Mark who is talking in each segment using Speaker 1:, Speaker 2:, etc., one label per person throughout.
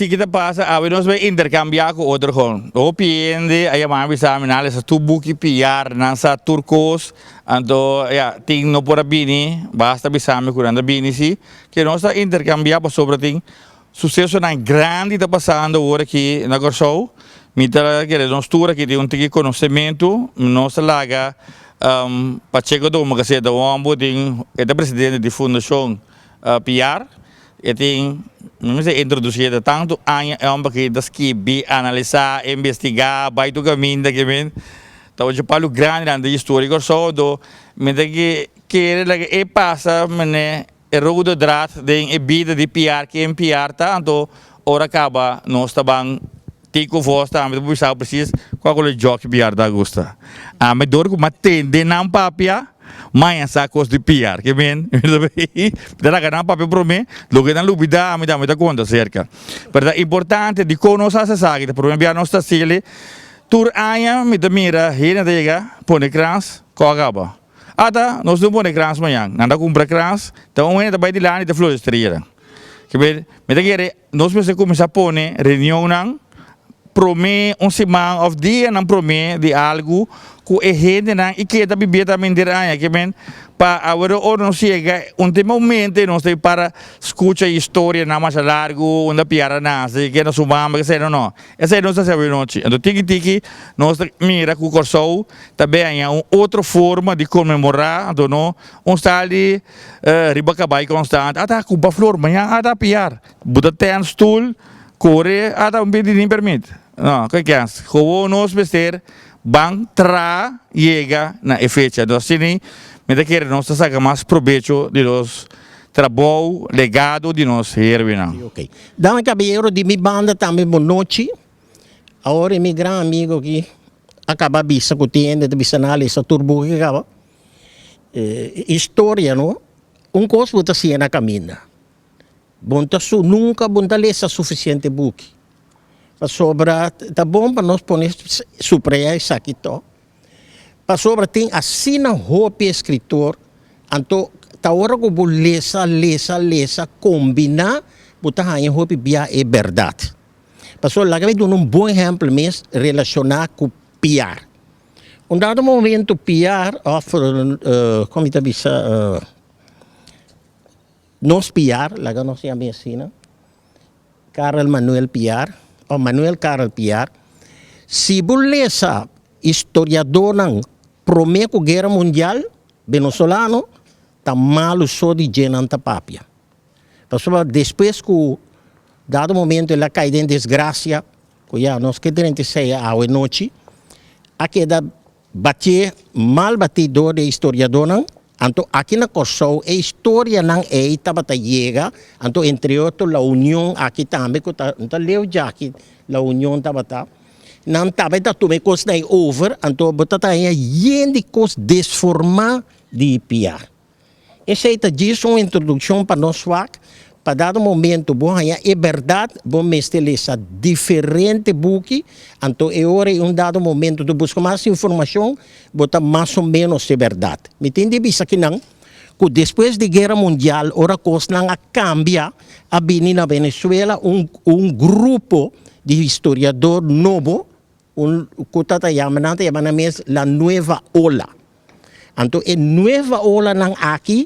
Speaker 1: Si ki ta pasa awe nos bai intercambia ku otro kon. Hopi hende a yama mi bisa mi nan a lesa tur buki Piar, nan sa tur kos, anto ya tin no por a bini, basta bisa mi ku nan ta bini si, ke nos ta intercambia pasobra tin susesonan grandi ta pasando awor aki na Kòrsou, mi ta kere nos tur aki tin un tiki konosementu, nos ta laga Pacheco Domo ke ta un hòmber tin e ta presidente di fundashon Piar. E tin, mi mester introduci e ta tantu aña e homber aki ta skibi, analisa, investiga, bai tur caminda ke men ta ocho palu grandi nan di historia di Kòrsou anto mi ta kere laga e pasa mene e rode draad den e bida di Piar ken Piar ta anto ora kaba nos ta ban Tico Vos tambe ta bisa precies kua ku lo joki Piar ta gusta. Ami dor ku mi a tende nan papia maña sa kos di Piar ke men mi ta laga nan papia prome loke nan lubida ami tambe ta konta aserka. Pero ta importante dikon nos hasi esaki ta prome bia nos ta hasiel tur aña mi ta mira hende ta yega pone krans kò a kaba. Ata nos no pone krans mañan nan ta kumpra krans ta un hende ta bai dilanti ta floresteria. Ke men mi ta kere. Nos mester kuminsá pone reunionnan promé un siman òf dianan promé di algu ku e hendenan i keda bibia ta menter aña ke men pa awor ora nos yega un te momente nos ta para skucha historianan masha largu unda piara a nase ke na su mama ke esei no no esei nos ta hasi awenochi anto tiki tiki nos ta mira ku Kòrsou ta bini un otro forma di konmemorá anto no un stal di Riba kabai konstant a ta kupa flor mañan a ta piar bo ta ten stul kore a ta un pidi ni permit no ke kens gewoon nos mester ban tra yega na e fecha entonces asina mi ta kere nos ta saka mas probecho di nos trabou legado di nos herbenan.
Speaker 2: Ok dame caballero di mi banda tambe bo nochi awor e mi gran amigo aki a kaba bisa ku tin hende ta bisa nan a lesa tur buki kaba. Historia no, un kos bo ta siña na kaminda, bo no ta su nunka bo no ta lesa sufisiente buki, pasobra ta bon pa nos pone suprayá esaki tò, pasobra tin asina hopi eskritor, anto ta ora ku bo lesa lesa lesa kombiná bo ta haña hopi bia e bèrdat. Pasobra laga mi duna un bon ehèmpel mes relashoná ku piar. Un dado momento piar of como mi ta bisa nos piar laga nos yama asina Karel Manuel Piar of Manuel Karel Piar si bo lesa historiadornan prome ku guera mundial venezolano ta malu so di dje nan ta papia pasobra despues ku dado momento el a kai den desgracia Ku ya nos ke drenta esei awe nochi a keda batié mal batí dor di e historiadónan, anto aki na Kòrsou e historianan ei tabata yega, anto entre otro La Union aki tambe ku ta no ta leu djaki La Union tabata, nan tabata tuma e kosnan ei over, anto bo ta haña yen di kos desformá di piar. Esei ta djis un introdukshon pa nos wak, pa dado momento bo haña e bèrdat, bo mester lesa diferente buki, anto e ora ei un dado momento bo buska mas informashon, bo ta mas o ménos e bèrdat. Mi tin di bisa kinan ku despues di Guera Mundial ora kosnan a kambia, a bini na Venezuela un un grupo di historiador nobo, un ku ta ta yama nan ta yama nan mes la nueva ola. Anto e nueva olanan aki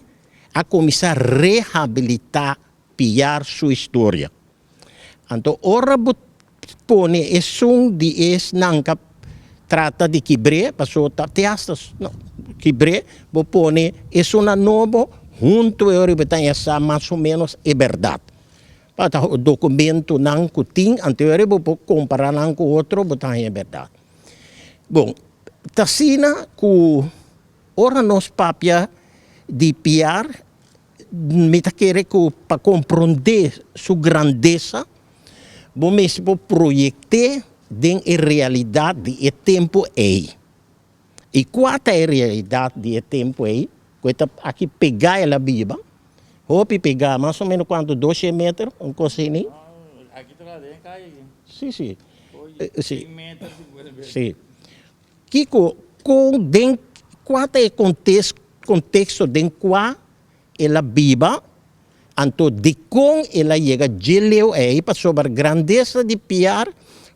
Speaker 2: a kuminsá rehabilitá Piar su historia. Anto ora bo pone esun di esnan ka trata di kibr'é, pasobra ta te hasta no kibr'é, bo pone esunnan nobo huntu e ora bo ta haña sa mas o ménos e bèrdat. Pa ta dokumentonan ku tin, anto e ora bo por kompará nan ku otro bo ta haña e bèrdat. Bon, ta asina ku ora nos papia di Piar, mi ta kere ku pa komprondé su grandesa, bo mester por proyekt'é den e realidat di e tempu ei. I kua ta e realidat di e tempu ei? Ku e ta aki pegá el a biba, hopi pegá, mas o ménos kuantu, doshe meter, un kos asina?
Speaker 1: Aki ta den e kaya aki.
Speaker 2: Sí, sí. Sí. Sí. Kiko, kon, den kua ta e konteksto den kua el a biba? Anto dikon el a yega dje leu ei? Pasobra grandesa di Piar,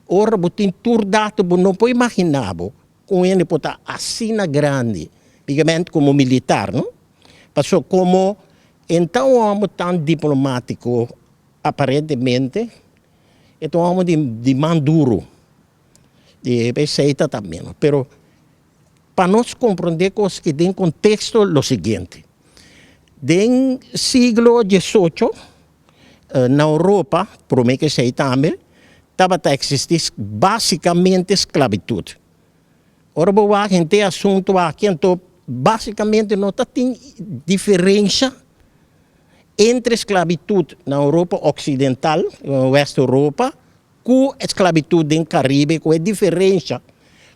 Speaker 2: ora bo tin tur dato bo no por imaginá bo kon hende por ta asina grandi, bigamente komo militar, no? Pasobra komo en ta un hòmber tan diplomátiko aparentemente, e ta un hòmber di man duru, di esei ta ta menos, pero Pa nos komprondé kos ki den konteksto lo siguiente, Den siglo diesocho na Europa, promé ku esei tambe, tabata eksistí básikamente sklabitut. Ora bo wak henter e asuntu aki anto básikamente no ta tin diferensha entre sklabitut na Europa oksidental, West Europa, Ku esklabitut den Karibe ku e diferensha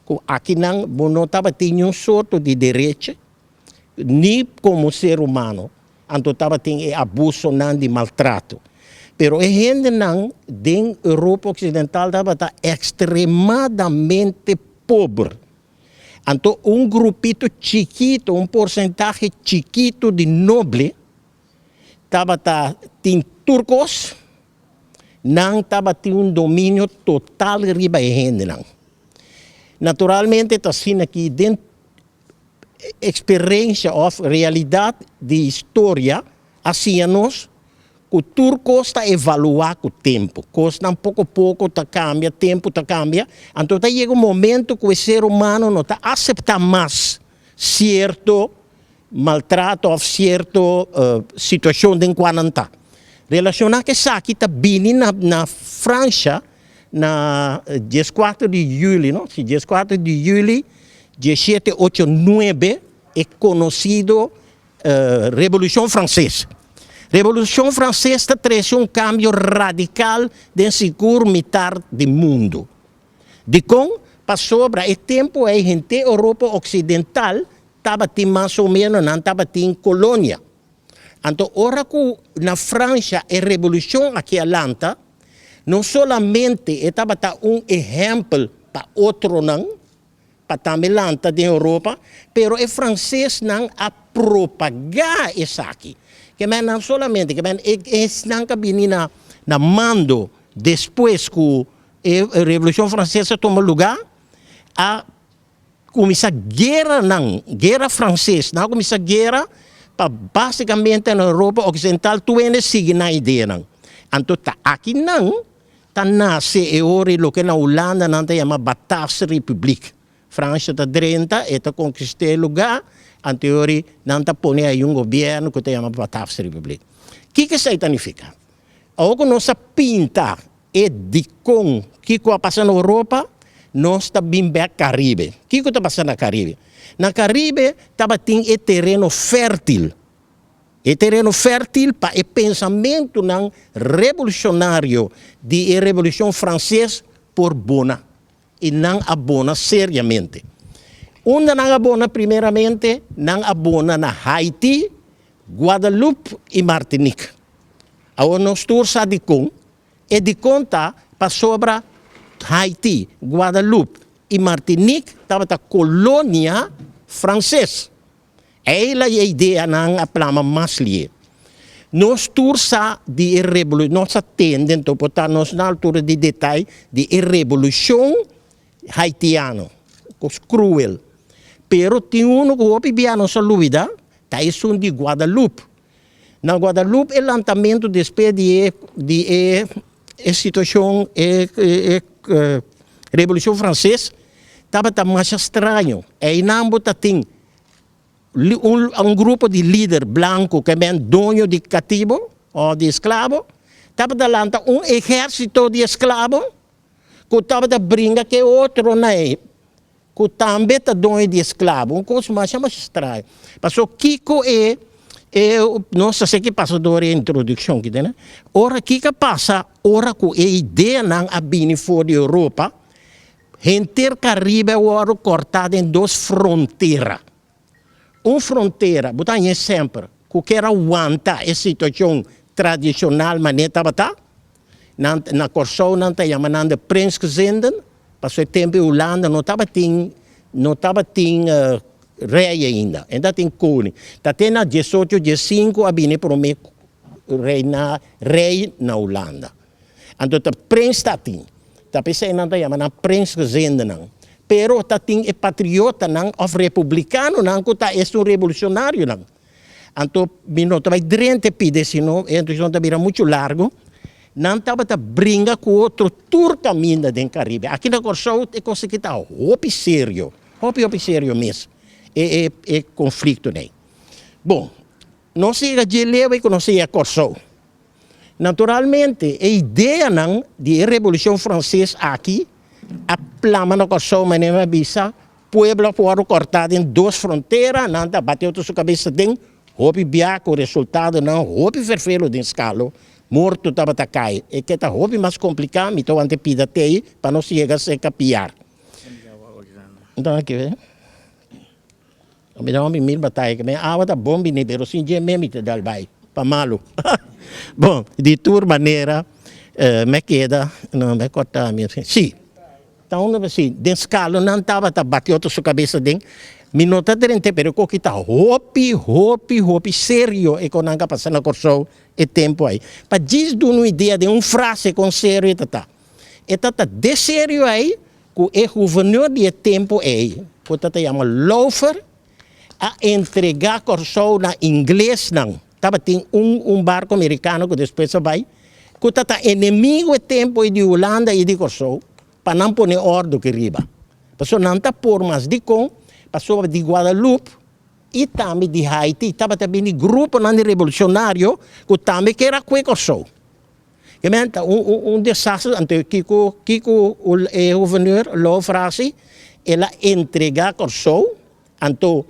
Speaker 2: ku akinan bo no tabatin niun sorto di derecho ni komo ser humano, anto tabatin e abusonan di maltrato. Pero e hendenan den Europa Oksidental tabata ekstremadamente pober. Anto un grupito chikito, un porsentahe chikito di noble tabata tin tur kos. Nan tabatin un dominio total riba e hendenan. Naturalmente ta asina ki den eksperensia òf realidat di historia a siña nos ku tur kos ta evaluá ku tempu. Kosnan poko poko ta kambia, tempu ta kambia, anto ta yega un momento ku e ser humano no ta aseptá mas sierto maltrato òf sierto situashon den kua nan ta. Relashoná ku esaki ta bini na na Fransha na dieskuater di yüli, no? Si, dieskuater di yüli dieshete ocho nuebe e konosido Revolushon Franses. Revolushon Franses ta trese un kambio radikal den sigur mitar di mundu. Dikon? Pasobra e tempu ei henter Europa Oksidental Tabatin mas o menos nan tabatin kolonia. Anto ora ku na Fransha e revolushon aki a lanta, no solamente e tabata un ehèmpel pa otronan pa tambe lanta den Europa, pero e fransesnan a propagá esaki. Ke men nan solamente, ke men esnan ku a bini na na mando despues ku e revolushon franses a tuma lugá, a Kuminsá gueranan, guera franses, nan a kuminsá guera pa básikamente na Europa Oksidental tur hende sigui nan ideanan. Anto ta aki nan ta nase e ora loke na Hulanda nan ta yama Bataafse Republiek. Fransha ta drenta, e ta konkistá e lugá, anto e ora nan ta pone ai un gobièrnu ku ta yama Bataafse Republiek. Kiko esei ta nifiká? Awor ku nos a pinta E dikon kiko a pasa na Europa, nos ta bin bek Karibe. Kiko ta pasa na Karibe? Na Karibe tabatin e tereno fèrtil. E tereno fèrtil pa e pensamentunan revolushonario di e Revolushon Franses por bona. I nan a bona seriamente. Unda nan a bona primeramente? Nan a bona na Haiti, Guadeloupe i Martinique. Awor nos tur sa dikon. E dikon ta pasobra Haiti, Guadeloupe i Martinique tabata kolonia franses. Eila e ideanan a plama mas lié. Nos tur sa di e rebolu, nos a tende anto por ta nos na altura di detay di e revolushon haitiano, kos kruel. Pero tin unu ku hopi bia nos a lubida, ta esun di Guadeloupe. Na Guadeloupe e lantamentu despues di e di e e situashon e e revolushon franses tabata masha straño. Einan bo ta tin un un grupo di lider blanku ke men doño di katibo òf di esklabo tabata lanta un ehérsito di esklabo ku tabata bringa ku e otronan ei. Ku tambe ta doño di esklabo. Un kos masha masha straño. Paso kiko e e nos ta seki pasa dor e introdukshon ki tene. Ora kiko a pasa ora ku e ideanan a bini for di Europa, henter Karibe a wòrdu kòrtá den dos frontera. Un frontera, bo ta hañ'é semper, ku kier a wanta e situashon tradishonal manera tabata, nan na Kòrsou nan ta yama nan de prinsgezinden, pasobra e tempu e Hulanda no tabatin no tabatin rei ainda, e tabatin koning. Ta te na diesocho diesinku a bini e promé. reina, rei na Hulanda. Anto ta prins ta tin. Ta p'esei nan ta yama nan prinsgezindenan. Pero ta tin e patriotanan òf republikanonan ku ta esun revolushonarionan. Anto mi no ta bai drenta e pida sino e instrukshon ta bira muchu largu. Nan tabata bringa ku otro tur kaminda den Karibe. Aki na Kòrsou e kos aki ta hopi serio, hopi hopi serio mes e e e konfliktonan ei. Bon, nos yega dje leu ei ku nos a yega Kòrsou. Naturalmente e ideanan di e Revolushon Franses aki a plama na Kòrsou manera mi a bisa, pueblo a wòrdu kòrtá den dos frontera, nan ta bati otro su kabesa den hopi bia ku resultadonan hopi ferfelu den skalo, morto tabata kai. E ke ta hopi mas kompliká, mi ta wanta pida tei pa nos yega serka piar. Mi ta hopi mil bataya ke mi awa ta bon bini pero sin dje me mi ta dal bai pa malu. Bon, di tur manera me keda, no me korta mi si ta unda mi si den skalonan tabata bati otro su kabesa den mi no ta drenta pero e koki ta hopi hopi hopi serio e konan ka pasa na Kòrsou e tempu ei. Pa djis duna un idea den un frase kon serio e ta ta. E ta ta de serio ei ku e guvernor di e tempu ei, ku ta ta yama Lauffer, a entregá Kòrsou na inglesnan. Tabatin un un barko merikano ku despues a bai, ku ta ta enemigu e tempu ei di Hulanda i di Kòrsou, pa nan pone òrdu aki riba. Pasobra nan ta por mas dikon, pasobra di Guadalupe i tambe di Haiti tabata bini gruponan di revolushonario ku tambe kier a kue Kòrsou. Ke men ta un un desastre anto kiko kiko e gouverneur Loof hasi el a entrega Kòrsou anto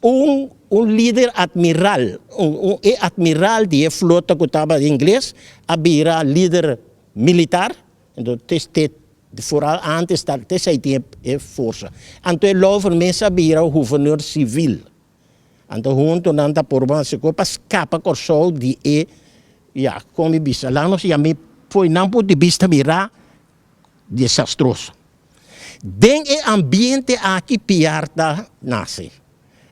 Speaker 2: un un lider admiral un un e admiral di e flota ku tabata ingles a bira lider militar anto te te foral antes ta te esei tin e forsa anto e Loof mes a bira gouverneur sivil. Anto hunto nan ta purba hasi ku pa skapa Kòrsou di e, ya, kon mi bisa, laga nos yam'é fo'i nan punto di bista mirá desastroso. Den e ambiente aki Piar ta nase,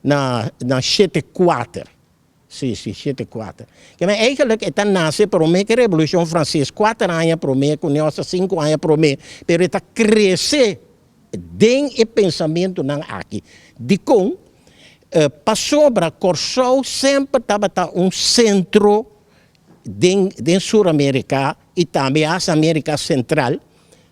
Speaker 2: na na shete kuater, si, si, shete kuater. Keme eigenlik e ta nase promé ku e Revolushon Franses, kuater aña promé ku ne òf sinku aña promé, pero e ta krese Den e pensamentunan aki. Dikon? Pasobra Kòrsou semper tabata un sentro den den Sur Amerika i tambe hasta Amerika Sentral.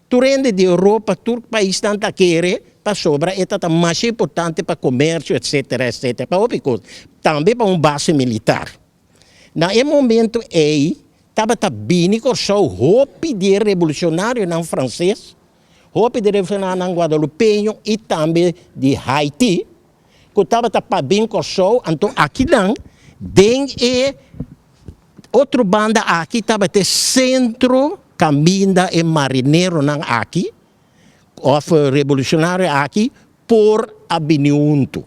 Speaker 2: Tur hende di Europa, tur paisnan ta kere pasobra e ta masha importante pa komersio etsetera etsetera, pa hopi kos. Tambe pa un base militar. Na e momento ei tabata bini Kòrsou hopi di e revolushonarionan franses, hopi di e revolushonarionan guadalupeño i tambe di Haiti ku tabata pa bin Kòrsou, anto akinan den e otro banda aki tabata e sentro kaminda e marineronan aki òf revolushonarionan aki por a bini huntu.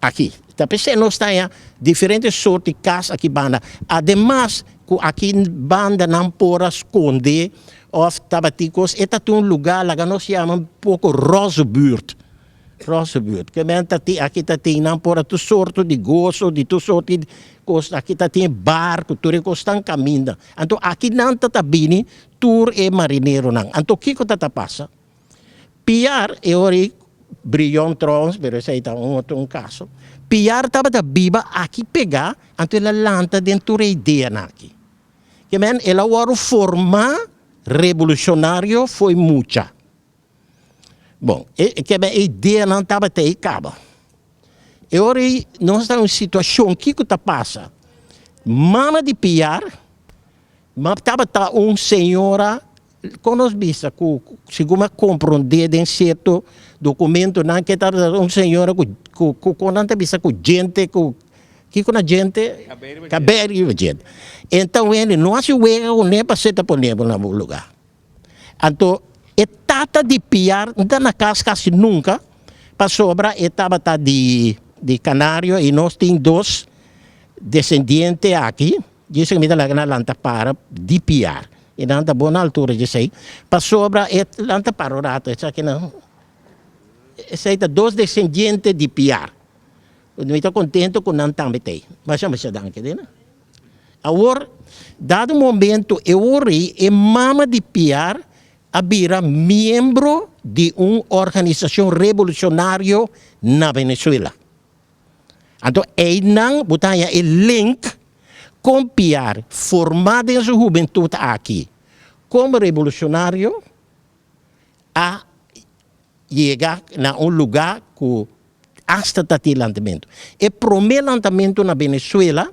Speaker 2: Aki. Ta p'esei nos ta haña diferente sort di kas aki banda. Ademas ku aki banda nan por a skonde òf tabatin kos, e ta tin un lugá laga nos yama un poko rozebuurt. Rozebuurt. Ke men ta tin aki ta tin nan por a tur sorto di goso, di tur sorto di kos. Aki ta tin e bar ku tur e kosnan kaminda. Anto aki nan ta ta bini tur e marineronan. Anto kiko ta ta pasa? Piar, e ora ei Brion trouwens, pero esei ta un otro un kaso. Piar tabata biba aki pegá, anto el a lanta den tur e ideanan aki. Ke men el a wòrdu formá revolushonario fo'i mucha. Bon, e ke men e ideanan tabata ei kaba. E ora ei nos ta den un situashon, kiko ta pasa? Mama di Piar, ma tabata un señora Kon nos bisa ku segun mi a komprondé den sierto dokumentonan ke tabata un señora ku ku ku kon nan ta bisa ku djente ku kiko na djente? Kabei riba djente. Enton wende no hasi wega kuné pasé ta pone bo na bo lugá. Anto e tata di Piar no ta na kas kasi nunka pasobra e tabata di di Kanario i nos tin dos desendiente aki. Djis mi ta laga nan lanta para di piar i nan ta bon na altura dje esei pasobra e lanta para un rato esaki nan esei ta dos desendiente di piar mi ta kontento ku nan tambe ta ei masha masha danki di nan. Awor, dado momento e ora ei e mama di Piar a bira miembro di un organisashon revolucionario na Venezuela. Anto einan bo ta haña e link kon Piar formá den su hubentut aki komo revolucionario a yega na un lugá ku asta ta tin lantamentu. E promé lantamentu na Venezuela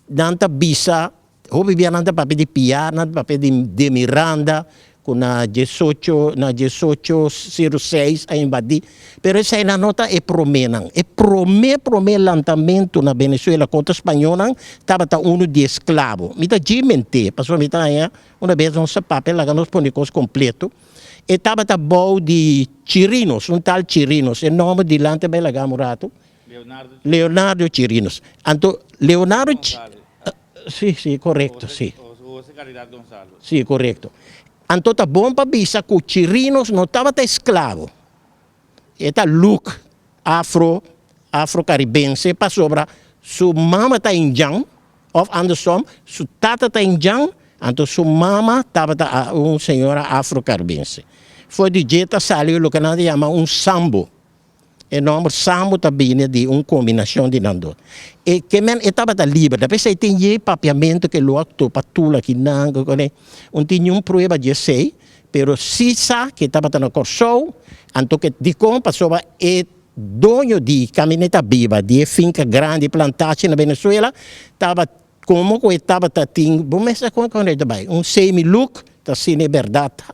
Speaker 2: nan ta bisa, hopi bia nan ta papia di Piar, nan ta papia di de Miranda ku na diesocho na diesocho sero seis a invadí, pero eseinan no ta e proménan. E promé promé lantamentu na Venezuela kontra spañónan tabata unu di esklabo. Mi ta djis ment'é pasobra mi ta haña una bes nos ta papia laga nos pone kos kompleto. E tabata bou di Chirinos, un tal Chirinos, e nòmber dilanti bai laga un ratu. Leonardo Chirinos. Anto Leonardo Chi, si, si, korekto, si. Si, korekto. Anto ta bon pa bisa ku Chirinos no tabata esklabo. E ta look afro, afro-karibense pasobra su mama ta indjan òf andersom, su tata ta indjan, anto su mama tabata un señora afro-karibense. For di dje ta sali loke nan ta yama un sambo. E nòmber sambo ta bini di un kombinashon di nan dos. E ke men e tabata liber, ta p'esei tin ye papiamentu ke lo a topa tula kinan, un tin niun prueba di esei. Pero si sa ke tabata na Kòrsou, anto ke dikon pasobra e doño di kamineta biba di e finka grandi plantashi na Venezuela tabata komo ku e tabata tin bo mester kon kon e ta bai un semi look ta asina e bèrdat ta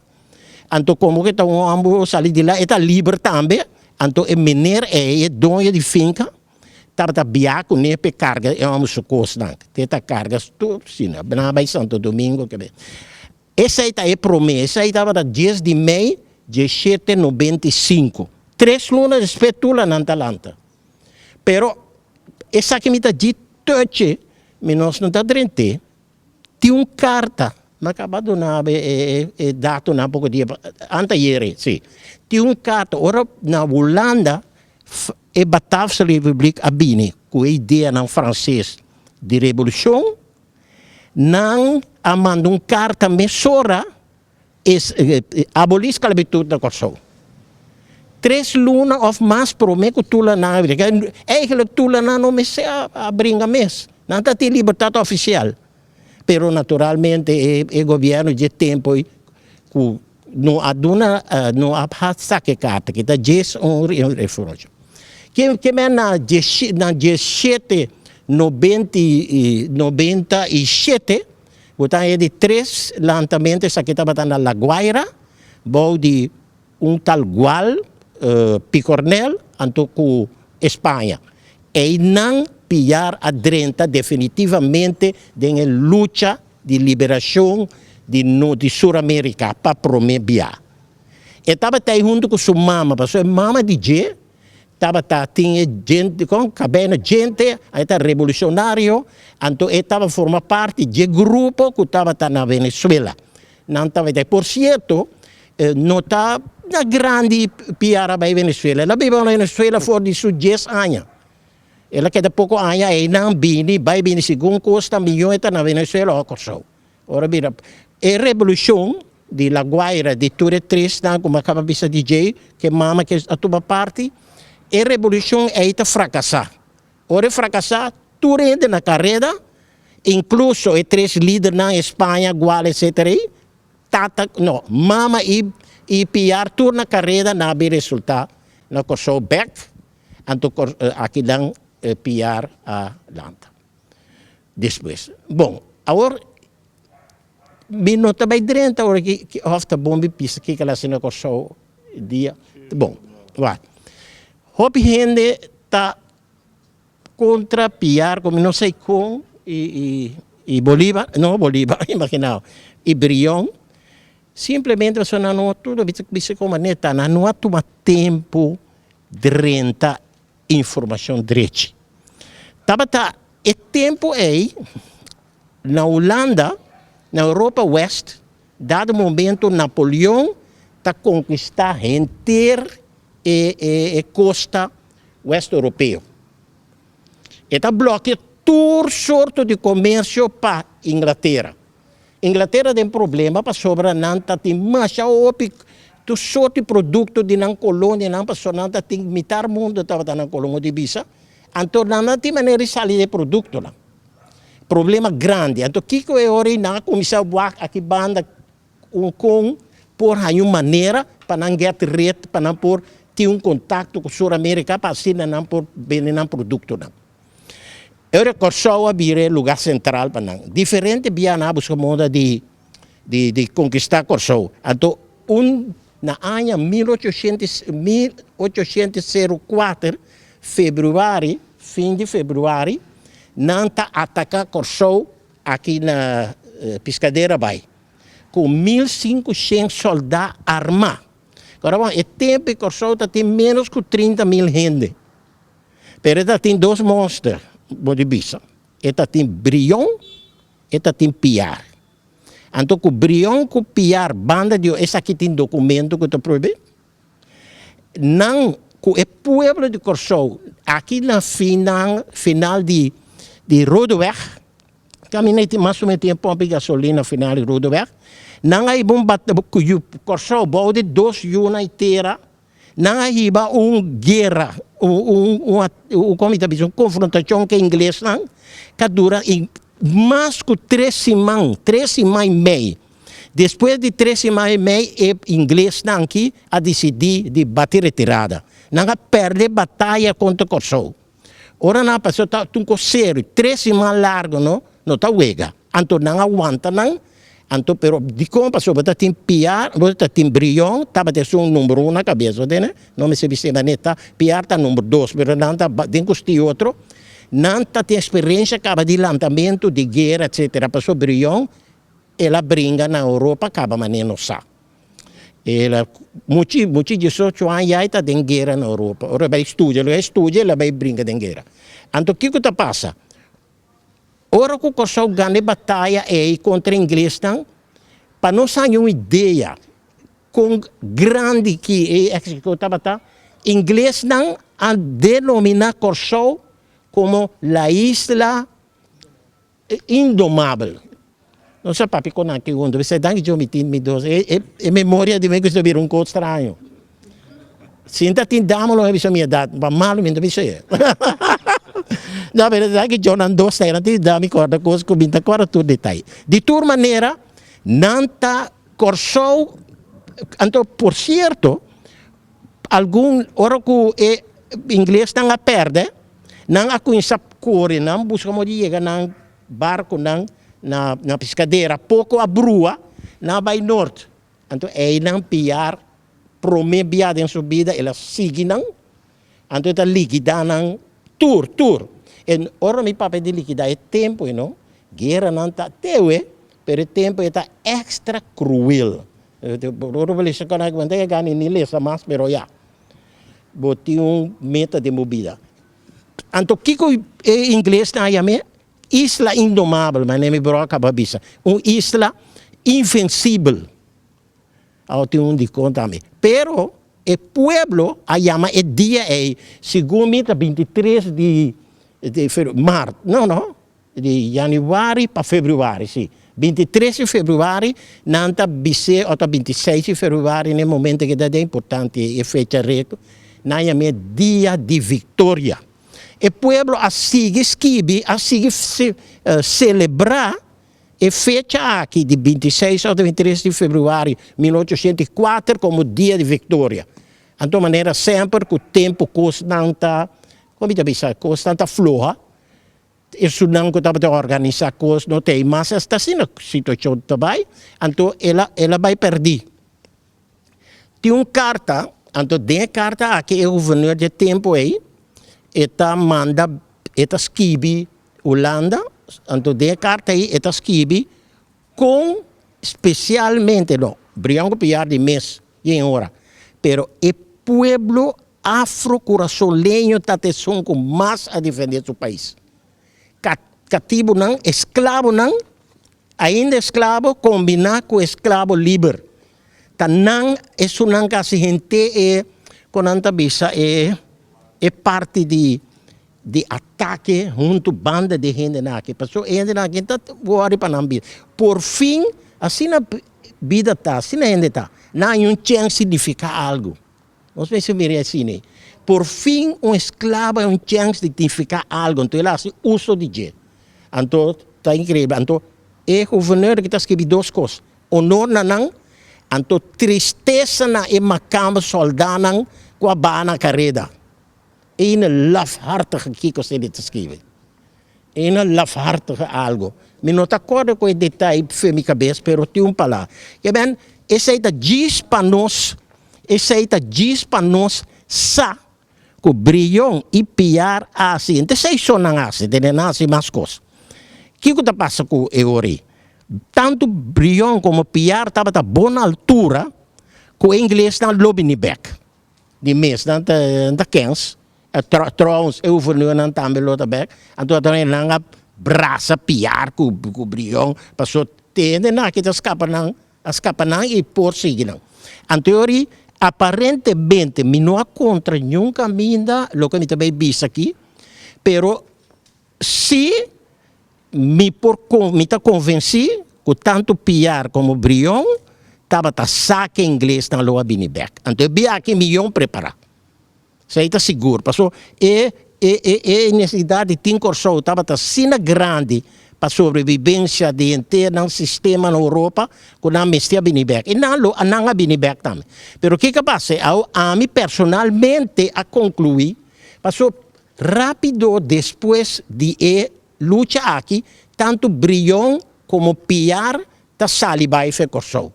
Speaker 2: anto komo ku e ta un hòmber ku sali di la e ta liber tambe anto e mener ei e doño di finka tabata bia kuné pa e karga e hòmber su kosnan te ta karga tur asina nan a bai Santo Domingo kebe. Esei ta e promé, esei tabata dies di mei dieshete 95. Tres luna despues Tula nan ta lanta. Pero esaki mi ta dji tochi, mi nos no ta drent'é. Tin un karta, mi a kaba duna bo e datonan poko dia anteayer, si. Tin un karta, ora na Hulanda e Bataafse Republiek a bini ku e ideanan franses di revolushon, Nan a manda un karta mesora es abolí sklabitut na Kòrsou. Tres luna òf mas promé ku Tulanan a bringa. Eigentlik Tulanan no mester a bringa mes. Nan ta tin libertat ofisial. Pero naturalmente e gobièrnu dje tempu ei ku no a duna no a saka e karta ki ta djes un referensha. Ke men na na diesshete 97 bo ta haña di tres lantamentu esaki tabata na La Guaira bou di un tal Gual Picornel anto ku España. Einan Piar a drenta definitivamente den e lucha di liberashon di di Sur Amerika pa prome bia. E tabata ei huntu ku su mama, pasobra e mama di dje tabata tin e djente, kon, kabei na djente, e ta revolushonario, anto e tabata forma parti dje grupo ku tabata na Venezuela. Nan tabata ei. Por sierto, no ta na grandi Piar a bai Venezuela, el a biba na Venezuela for di su dies aña. El a keda poko aña einan, bini, bai bini, segun kos ta mió e ta na Venezuela òf Kòrsou. Ora bira e revolushon di La Guaira di tur e tresnan ku mi a kaba bisa di djei, ku e mama ku a tuma parti, e revolushon ei ta frakasá. Ora e frakasá, tur hende na kareda, inkluso e tres lidernan, España, Gual etsetera ei, tata, no, mama i i Piar tur na kareda nan a bin resultá na Kòrsou bèk, anto akinan Piar a lanta. Despues. Bon, awor mi no ta bai drenta awor aki ki of ta bon mi bisa kiko el a hasi na Kòrsou dia. Bon, wak. Hopi hende ta kontra Piar ku mi no sa kon i i i Bolivar, no Bolivar, imaginao, i Brion, simplemente pasobra nan no a tuma, bisa komo neta, nan no a tuma tempu drenta informashon drechi. Tabata e tempu ei na Hulanda, na Europa West, dado momento Napoleon ta konkistá henter e e kosta west europeo. E ta blòkia tur sorto di komersio pa. Inglatera. Inglatera den problema pasobra nan ta tin masha hopi tur sorti produkto di nan kolonianan pasobra nan ta tin mitar mundo tabata nan kolon di bisa anto nan no tin manera di sali di e produktonan. Problema grandi anto kiko e ora ei nan a kuminsá wak aki banda un kon por haña un manera pa nan get red pa nan por tin un kontakto ku Sur Amerika pa asina nan por bende nan produktonan. E ora Kòrsou a bira e lugá sentral pa nan. Diferente bia nan a buska moda di di di konkistá Kòrsou. Anto un na aña 1804, febrüari, fin di febrüari, nan ta ataká Kòrsou aki na Piskadera bai ku 1500 sòldá armá. Kòrda bon, e tempu Kòrsou ta tin ménos ku 30.000 hende. Pero e ta tin dos monster, bo di bisa. E ta tin Brion, e ta tin Piar. Anto ku Brion ku Piar banda di esaki tin dokumento ku ta prohibí. Nan ku e pueblo di Kòrsou aki na final final di di Rodeweg, kaminda tin mas o menos tin e pòmp di gasolina final di Rodeweg, nan a hiba un bat Kòrsou bou di dos yuna i tera. Nan a hiba un guera, un, un, un, como ta bisa, un confrontacion cu e inglesnan cu a dura mas cu tres siman, tres siman y mei. Despues di tres siman y mei e inglesnan aki a dicidi di bati retirada. Nan a perde bataya contra Corsou. Ora nan a pasa ta un cos serio, tres siman largo no, no ta wega. Anto nan a wanta nan, anto pero dikon pasobra bo ta tin piar, bo ta tin Brion tabata esun number uno na kabes bo tene, no mester bis'é manera ta, piar ta number dos, pero nan ta den kusti otro, nan ta tin eksperensia kaba di lantamentu, di guera etsetera, pasobra Brion el a bringa na Europa kaba manera nos sa. El a muchi muchi diesocho aña ya e ta den guera na Europa, ora e bai studia, lo e studia el a bai bringa den guera. Anto kiko ta pasa? Ora ku Kòrsou gana e bataya ei kontra inglesnan, pa nos haña un idea kon grandi ki e éksito tabata, inglesnan a denominá Kòrsou komo la isla indomabel. No sa papia kon nan ke huntu, p'esei danki Dios mi tin mi dos, e memoria di mi ku ta bira un kos straño. Si ta tin dama lo mi bisa mi edat, pa malu mi no ta bisa e. No, pero sa ki nan dos ta nan tin dami kòrda kos ku mi ta kòrda tur detay. Di tur manera nan ta Kòrsou, anto por sierto algun ora ku e inglesnan a pèrdè nan a kuminsá kore nan buska moda di yega nan barkunan na na piskadera poko a brua nan a bai nort. Anto einan piar prome bia den su bida el a sigui nan, anto e ta likida nan tur, tur. En ora mi papia di likida e tempo ei no, gueranan ta tewe, pero e tempo ei ta extra cruel. Ora bo lesa kòrda bo no ta yega ni lesa mas, pero ya, bo tin un meta den bo bida. Anto kiko e inglesnan a yam'é? Isla indomabel, manera mi bro a kaba bisa. Un isla invencibel. Awor tin un di konta mi. Pero e pueblo a yama e dia ei, segun mi ta 23 di mart, no no, di januari pa februari, si. 23 di februari nan ta bis'é, òf ta 26 di februari na e momento ke ta den importante e fecha rekò, nan yam'é dia di viktoria. E pueblo a sigui skibi, a sigui selebrá e fecha aki di 26 òf 23 di febrüari 1804 komo Dia di Viktoria. Anto manera semper ku tempu kosnan ta, kon mi ta bisa, kosnan ta floha, esunnan ku tabata organisá kos no ta ei mas, esta asina situashon ta bai, anto el a el a bai pèrdí. Tin un karta, anto den e karta aki e guvernor di e tempu ei e ta manda, e ta skibi Hulanda, anto den e karta ei e ta skibi kon spesialmente, no, Brion ku Piar di mes yen ora, pero e pueblo afro-kurasoleño ta esun ku mas a defende su pais. Katibunan, esklabonan, ainda esklabo kombiná ku esklabo liber. Ta nan esunnan ku hasi henter e, kon nan ta bisa, e e parti di. di atake huntu banda di e hendenan aki, pasobra e hendenan aki ta wòri pa nan bida. Por fin, asina bida ta, asina hende ta, nan haña un chèns di nifiká algu. Nos mester mira asina ei. Por fin un esklabo haña un chèns di nifiká algu, anto el a hasi uso di dje. Anto ta inkreibel. Anto e guvernor aki ta skibi dos kos, honor na nan, anto tristesa na e makamba sòldánan ku a baha na kareda. Ene lafhartige kiko esei ta skibi. Ene lafhartige algo. Mi no ta kòrda ku e detaye fe mi kabes, pero tin un palabra. Ke ben, esei ta djis pa nos, esei ta djis pa nos sa ku Brion i Piar a hasi. Enta esei so nan a hasi, tene nan a hasi mas kos. Kiko ta pasa ku e ora ei? Tantu Brion komo Piar tabata bon na altura ku e inglesnan lo bini bèk. Di mes nan ta nan ta kens, trouwens e gouverneur-nan tambe lo ta bek, anto ato nan a brasa piar ku ku Brion paso te hendenan aki ta skapa nan, a skapa nan i por sigui nan. Anto yori aparentemente mi no a kontra niun kaminda loke mi ta bay bisa aki, pero si Mi por mi ta konvensí ku tantu Piar komo Brion tabata sa ke inglesnan lo a bini bèk. Anto e bia aki miyon prepará. Esei ta sigur. Paso e e e e nesesidat di tin Kòrsou tabata asina grandi pa sobrevivensia di henter nan sistema na Europa ku nan mester a bini bèk. I nan lo nan a bini bèk tambe. Pero kiko a pasa? Awo ami personalmente a konkluí paso Rápido despues di e lucha aki, tantu Brion komo Piar ta sali bai fe Kòrsou.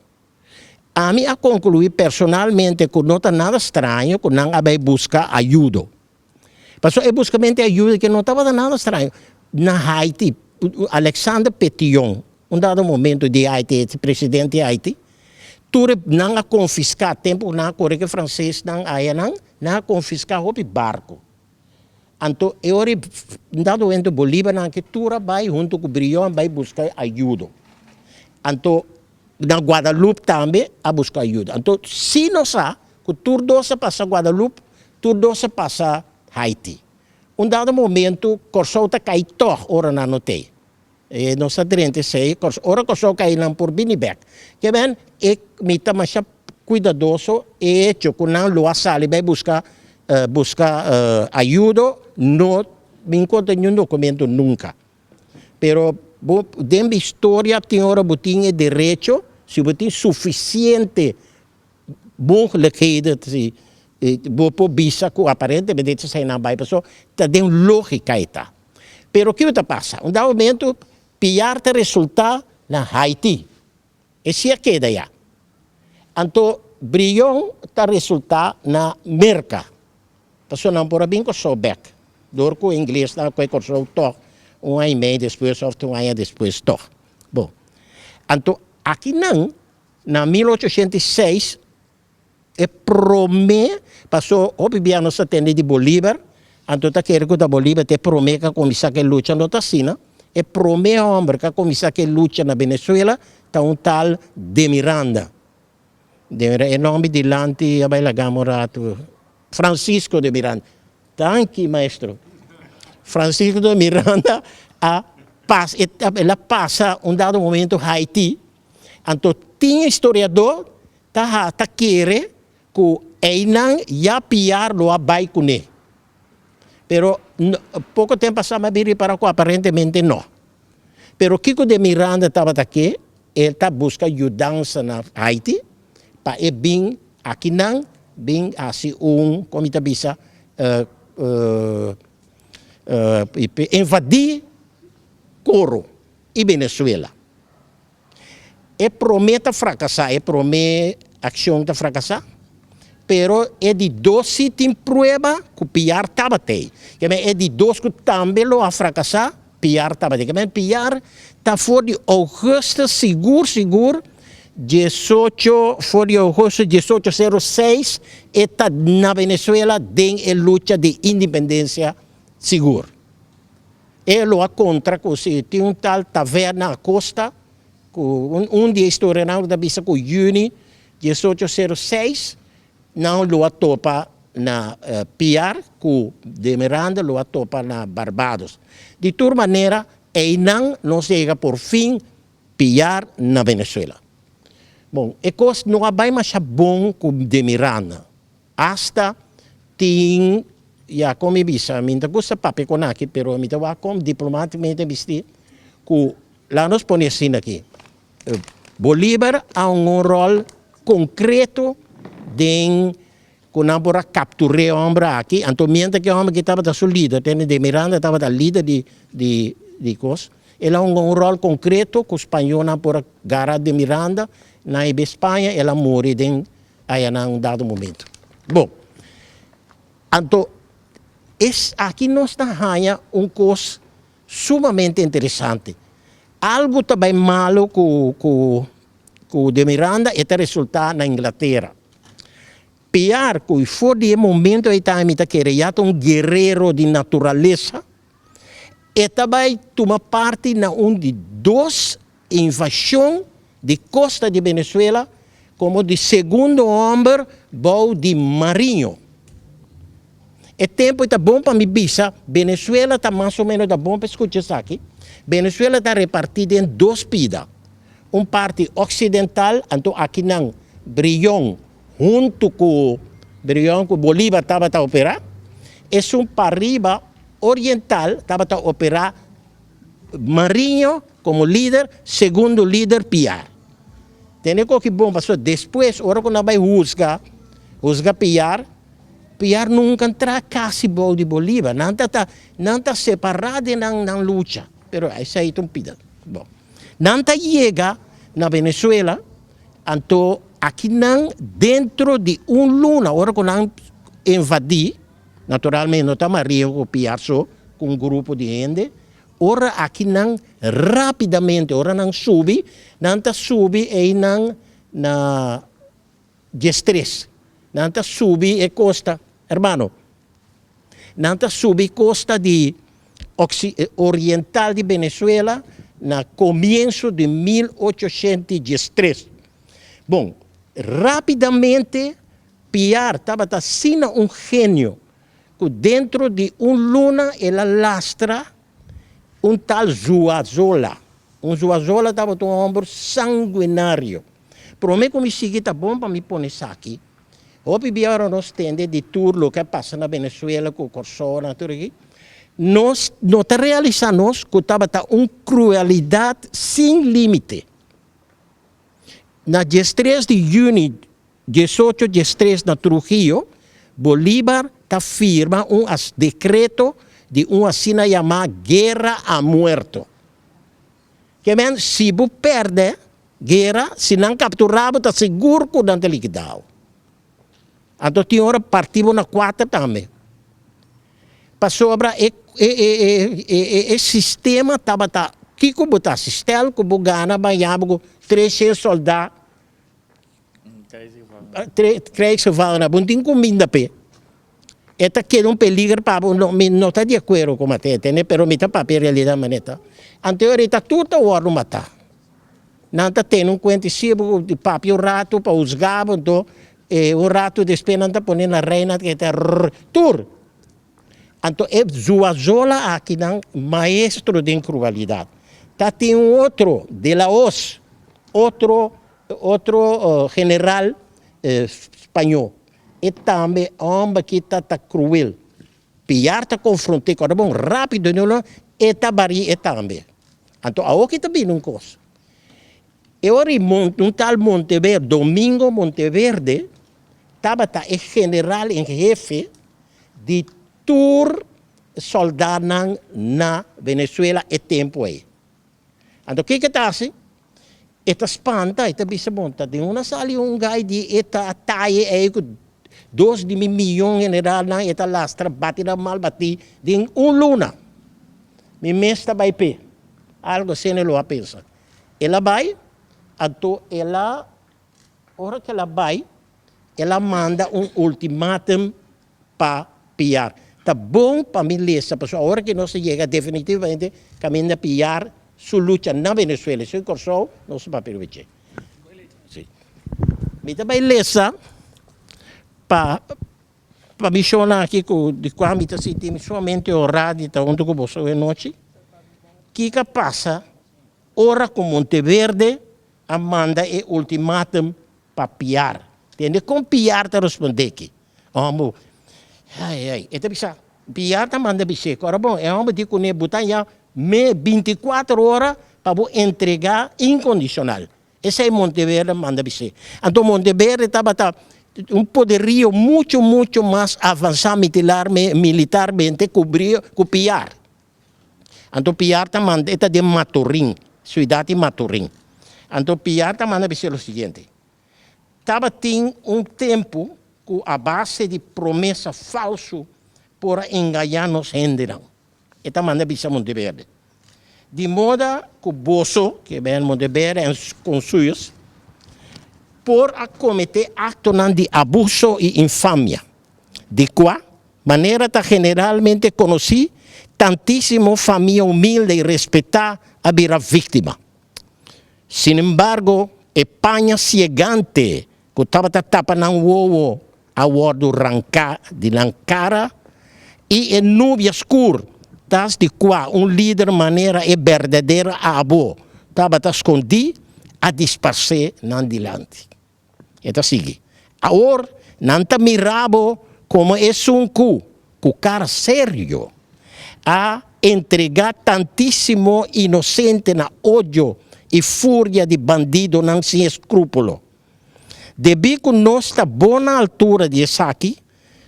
Speaker 2: Ami a konkluí personalmente ku no ta nada straño ku nan a bai buska ayudo. Pasobra e buskamentu di ayudo ke no tabata nada straño. Na Haiti, Alexandre Petion, un dado momento di Haiti, e presidente di Haiti, tur e nan a konfiská, tempu ku nan a kore ku e fransesnan ayanan, nan a konfiská hopi barku. Anto e ora e dado momento Bolívarnan ke tur a bai hunto ku Brion a bai buska ayudo. Anto na Guadalupe tambe a buska ayudo. Anto si nos sa ku tur dos a pasa Guadalupe, tur dos a pasa Haiti. Un dado momento Kòrsou ta kai tòg ora nan no tei. E nos ta drenta esei, ora Kòrsou kai nan por bini bèk. Ke men e mi ta masha kuidadoso e hecho ku nan lo a sali bai buska buska ayudo no mi nkontra niun dokumento nunka. Pero bo den bo historia tin ora bo tin e derecho si bo tin sufisiente Mogelijkheden si bo por bisa ku aparentemente ta esei nan bai paso ta den logika e ta. Pero kiko ta pasa? Un dado momento Piar ta resulta na Haiti. E si a keda ya. Anto Brion ta resulta na Merka. Paso nan por a bin Kòrsou bèk. Dor ku inglesnan a kohe Kòrsou tòg un aña i mei despues òf un aña despues tòg. Bon. Anto akinan Na 1806 e prome paso hopi bia nos ta tende di Bolívar, anto ta kere ku ta Bolívar ta e prome ku a kuminsá ku e lucha, no ta asina, e prome hòmber ku a kuminsá ku e lucha na Venezuela ta un tal De Miranda, De Miranda e nòmber dilanti a bai laga mi un ratu, Francisco de Miranda, Danki maestro. Francisco de Miranda a pas el a pasa un dado momento Haiti, anto tin historiador ta ha ta kere ku einan ya Piar lo a bai kuné. Pero poko tempo pasá mi a bin ripará ku aparentemente no. Pero kiko de Miranda tabata ke? El ta buska yudansa na Haiti pa e bin akinan bin hasi un, kon mi ta bisa, invadí Coro i Venezuela. E promé ta frakasá, e promé akshon ta frakasá, pero e di dos si tin prueba ku Piar tabata ei. Ke men e di dos ku tambe lo a frakasá, Piar tabata ei. Ke men Piar ta for di ougùstus sigur sigur diesocho, for di ougùstus diesocho sero seis e ta na Venezuela den e lucha di independensia sigur. E lo a kontra ku si tin un tal Taverna Acosta ku un di e historianan ta bisa ku yüni diesocho sero seis nan lo a topa. na Piar ku De Miranda lo a topa na Barbados. Di tur manera einan nos yega por fin Piar na Venezuela. Bon, e kos no a bai masha bon ku De Miranda. Asta tin, ya kon mi bisa, mi no ta gusta papia kon aki, pero mi ta wak kon diplomaticamente bisti ku laga nos pone asina aki, Bolívar a hunga un ròl konkreto den ku nan por a kaptur'é e hòmber aki, anto mientras ku e hòmber aki tabata su lider, tende De Miranda tabata lider di di di kos, el a hunga un ròl konkreto ku spañónan por a gara De Miranda na e be Spaña, el a muri den aya na un dado momento. Bon, anto es aki nos ta haña un kos sumamente interesante. Algu ta bai malu ku ku ku De Miranda e ta resultá na Inglatera. Piar ku for di e momento ei tambe mi ta kere ya ta un guerero di naturalesa, e ta bai tuma parti na un di dos invashon di kosta di Venezuela komo di segundo hòmber bou di Mariño. E tempu ei ta bon pa mi bisa, Venezuela ta mas o ménos, ta bon pa skucha esaki, Venezuela ta repartí den dos pida, un parti oksidental, anto akinan Brion huntu ku Brion ku Bolívar tabata operá, esun pariba oriental tabata operá Mariño komo lider, segundo lider Piar. Tene koki bon pasobra despues ora ku nan bai husga, husga Piar, Piar nunka ntra kasi bou di Bolívar. Nan ta ta nan ta separá den nan nan lucha, pero esei ta un pida. Bon, nan ta yega na Venezuela, anto akinan dentro di un luna ora ku nan invadí, Naturalmente no ta Maria ku Piar so ku un grupo di hende. Ora aki nan rapidamente ora nan subi, nan ta subi einan na diestres. Nan ta subi e kosta, hermano, nan ta subi kosta di oriental di Venezuela na komienso di 1813. Bon, rapidamente Piar tabata asina un genio ku dentro di un luna el a lastra un tal Zuazola. Un Zuazola tabata un hòmber sanguinario. Promé ku mi sigui ta bon pa mi pone esaki. Hopi bia ora nos tende di tur loke a pasa na Venezuela ku Kòrsou na tur aki, nos no ta realisá nos ku tabata un kruelidat sin límite. Na diestres di yüni Diesocho diestres na Trujillo, Bolívar ta firma un dekreto di un asina yamá guera a muerto. Ke men, si bo pèrdè guera, si nan kapturá bo ta sigur ku nan ta likidá bo. Anto tin ora parti bo na kuater tambe. Pasobra e e sistema tabata kiko bo ta hasi? Stel ku bo gana baña bo ku treshen sòldá. Krijgsgevangenen, bo no tin kuminda p'e. E ta keda un peliger pa bo, no, mi no ta di akuerdo ku mat'é, tende, pero mi ta papia e realidat manera ta. Anto e ta tur ta wòrdu matá. Nan ta tene un kuenta i si bo papia un ratu pa husga bo, anto un ratu despues nan ta pone na rei, nan ta keda rrr, tur. Anto e Zuazola akinan maestro den krualidat. Ta tin un otro, De La Hoz, otro Otro general spañó, e tambe homber ki ta ta cruel. Piar ta confronté cu bon rapido no lo e ta barí e tambe. Anto awor ki ta bini un cos. E ora i un tal Monteverde, Domingo Monteverde, tabata e general en hefe di tur soldanan na Venezuela e tempo ei. Anto kiko e ta hasi? E ta spanta, e ta bisa, bon, ta den una sali un gai di e ta taye ei ku dos di mi miyon generalnan e ta lastra bati nan mal bati den un luna. Mi mes ta bai p'e. Algo asina e lo a pensa. El a bai, anto el a, ora ku el a bai, el a manda un ultimatum pa piar. Ta bon pa mi lesa pasobra awor ki nos a yega definitivamente kaminda piar su lucha na Venezuela y su Kòrsou nos ta papia riba dje. Si. Mi ta bai lesa pa. Pa mi shownan aki ku di kua mi ta sinti mi sumamente honrá di ta huntu ku boso awe nochi. Kiko a pasa ora ku Monteverde a manda e ultimatum pa Piar? Tende kon Piar ta respondé aki. E hòmber, ai ai, e ta bisa, Piar ta manda bis'é, Ora bon, e hòmber di kuné bo ta haña me bintikuater ora pa bo entregá inkondishonal. Esei Monteverde a manda bis'é. Anto Monteverde tabata un poderio mucho mucho mas avansá militarmente ku ku Piar. Anto Piar ta manda, e ta den Maturin, siudat di Maturin. Anto Piar ta manda bis'é lo siguiente, Tabatin un tempu ku a base di promesa falsu por a engañá nos hendenan. E ta manda bisa Monteverde, Di moda ku boso, ke ben Monteverde en konsuyos, por a kometé aktonan di abuso i infamia, di kua manera ta generalmente konosí, tantísimo famia humilde i respetá a bira víktima. Sin embargo, e paña siegante ku tabata tapa nan wowo a wòrdu ranká di nan kara, i e nubia skur tas di kua un lider manera e berdadero abo tabata skondí a disparsé nan dilanti. E ta sigui, Awor nan ta mira bo komo esun ku, ku kara serio, a entregá tantísimo inosente na odio i furia di bandidonan sin eskrúpulo. Debí ku nos ta bon na altura di esaki,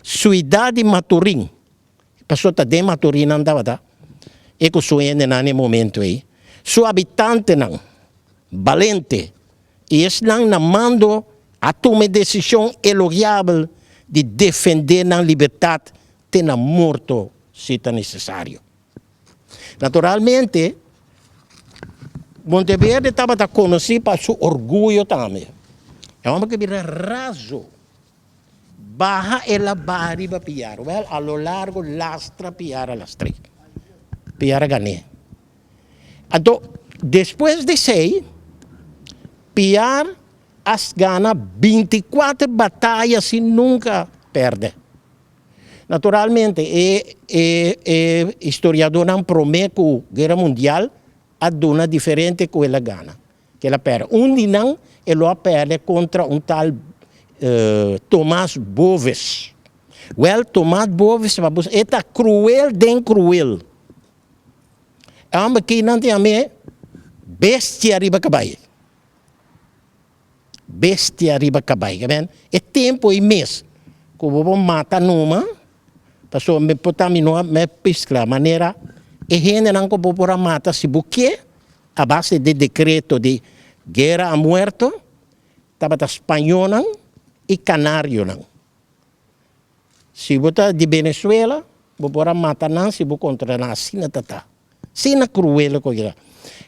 Speaker 2: suidat di Maturin, pasobra ta den Maturin nan tabata, e ku su hendenan na e momentu ei, su habitantenan balente i esnan na mando a tuma e desishon elogiabel di defendé nan libertat te na morto si ta nesesario. Naturalmente, Monteverde tabata konosí pa su orguyo tambe. E hòmber ke bira razo, baha el a baha riba Piar. Wèl, a lo largo lastra Piar a lastr'é. Piar a gan'é. Anto, despues di esei, Piar a gana bintikuater bataya sin nunka pèrdè. Naturalmente e e e historiadornan prome ku Guera Mundial a duna diferente ku el a gana, ku el a pèrdè. Un di nan e lo a pèrdè kontra un tal Tomas Boves. Wèl Tomas Boves e ta kruel den kruel. E hòmber ki nan ta yam'é bestia riba kabai. Bestia riba kabai. Amen. E tempu ei mes ku bo por mata numa, pasobra mi por ta mi no a me piskla manera e hendenan ku bo por a mata si bo ke a base di dekreto di guera a muerto tabata spañónan i kanarionan. Si bo ta di Venezuela, bo por a mata nan si bo kontra nan. Asina ta ta. Asina kruel ku ta.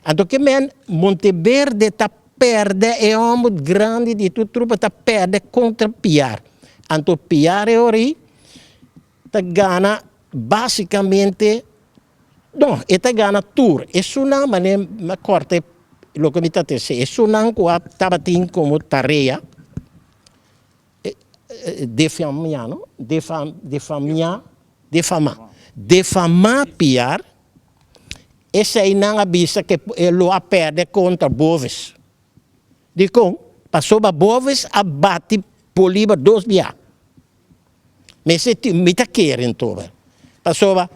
Speaker 2: Anto ke men Monteverde ta pèrdè e hòmber grandi di tur trupa ta pèrdè kontra Piar. Anto Piar e ora ei ta gana básikamente, no, e ta gana tur. Esunnan manera mi a kòrta loke mi ta trese, esunnan ku a tabatin komo tarea. Defamia no defamia defama defama Piar esei nan a bisa ke e lo a perde kontra Boves dikon pasobra Boves a bati Bolivar dos bia mester tin mi ta kere ntobe pasobra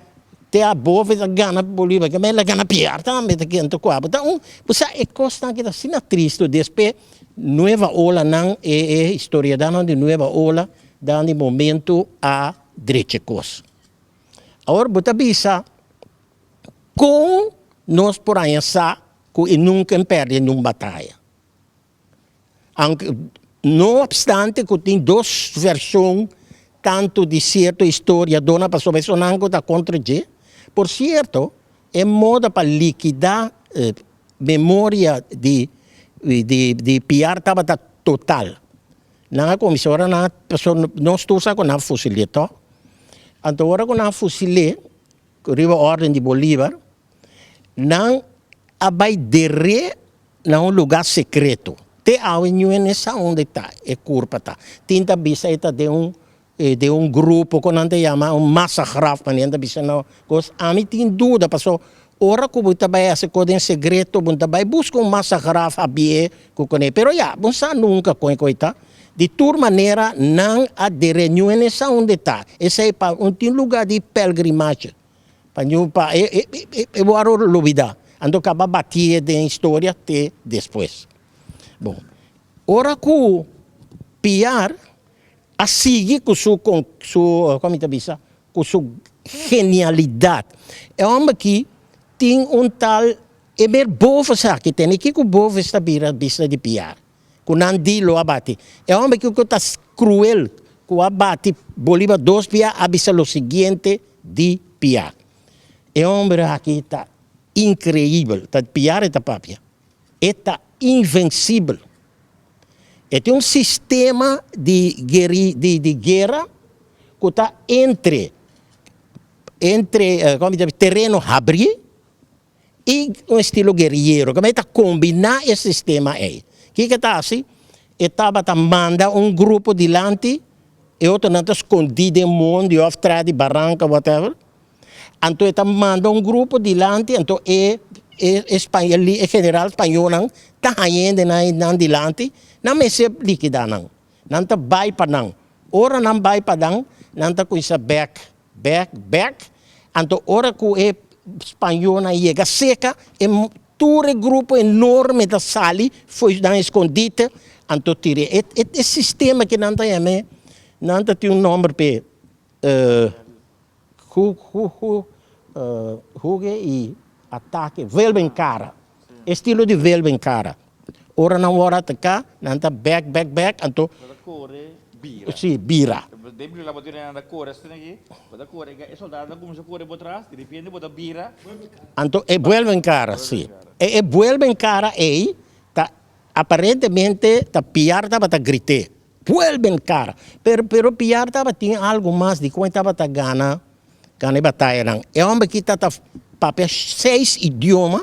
Speaker 2: te a Boves a gana Bolivar ke el a gana Piar tambe ta kere nto kua bo ta un bo sa e kosnan aki ta asina tristu despues Nueva Ola nan e e historiadónan di Nueva Ola dan di momento a drecha e kos. Awor bo ta bisa kon nos por haña sa ku e nunka en pèrdè ningun bataya? Aunke no opstante ku tin dos vershon tantu di sierto historiadónan pasobra esonan ku ta kontra dje. Por sierto e moda pa likidá memoria di di Piar tabata total. Nan a kuminsá ora nan a pasobra nos tur sa ku nan a fusil'é tòg. Anto ora ku nan a fusil'é riba órden di Bolívar nan a bai der'é na un lugá sekreto. Te awe niun hende sa unda e ta, e kurpa ta. Tin ta bisa e ta den un. den un grupo ku nan ta yama un massagraf manera nan ta bisa no kos ami tin duda paso ora ku bo ta bai hasi kos den segreto bo ta bai buska un massagraf habie ku kuné pero ya bo sa nunka kon e kos ta di tur manera nan a dere niun hende sa unda e ta esei pa un tin luga di pelgrimahe pa niun pa e e wòrdu lubida anto kaba batié den historia te despues bon ora ku Piar a sigui ku su su kon mi ta bisa ku su genialidat. E hòmber aki tin un tal e ber boven esaki tene kiko boven ta bira bista di piar ku nan di lo a bati. E hòmber aki ku ta kruel ku a bati Bolivar dos bia a bisa lo siguiente di piar. E hòmber aki ta inkreibel ta piar e ta papia e ta invensibel. E tin un sistema di geri di di guera ku ta entre entre komo mi ta bisa tereno habrí i un estilo gueriyero. Kaba e ta kombiná e sistema ei. Kiko e ta hasi? E tabata manda un grupo dilanti, e otronan ta skondí den mondi òf tras di baranka whatever. Anto e ta manda un grupo dilanti, anto e e e general spañolnan ta haña hende nan nan dilanti, nan mester likidá nan. Nan ta bai pa nan. Ora nan bai pa nan, nan ta kuminsá bèk, bèk, bèk. Anto ora ku e spañolnan yega seka, e tur e grupo enorme ta sali fo'i nan eskondite, anto tira. E e sistema ke nan ta yam'é, nan ta tin un nòmber p'e. Hu hu hu huge y atake vuelve en cara estilo di vuelve en cara ora nan wor ataka nan ta bek bek bek anto
Speaker 1: Nan ta kore bira.
Speaker 2: Si bira.
Speaker 1: Den biblia bo tira nan ta kore asina aki bo ta kore e soldado ta kuminsa kore bo tras di repente bo ta bira.
Speaker 2: Anto e vuelve en cara si e vuelve en cara ey ta aparentemente ta piar tabata grite. Vuelven cara. Pero pero Piar tabatin algo mas di con e tabata gana gana e batayanan. E homber aki ta ta papia seis idioma,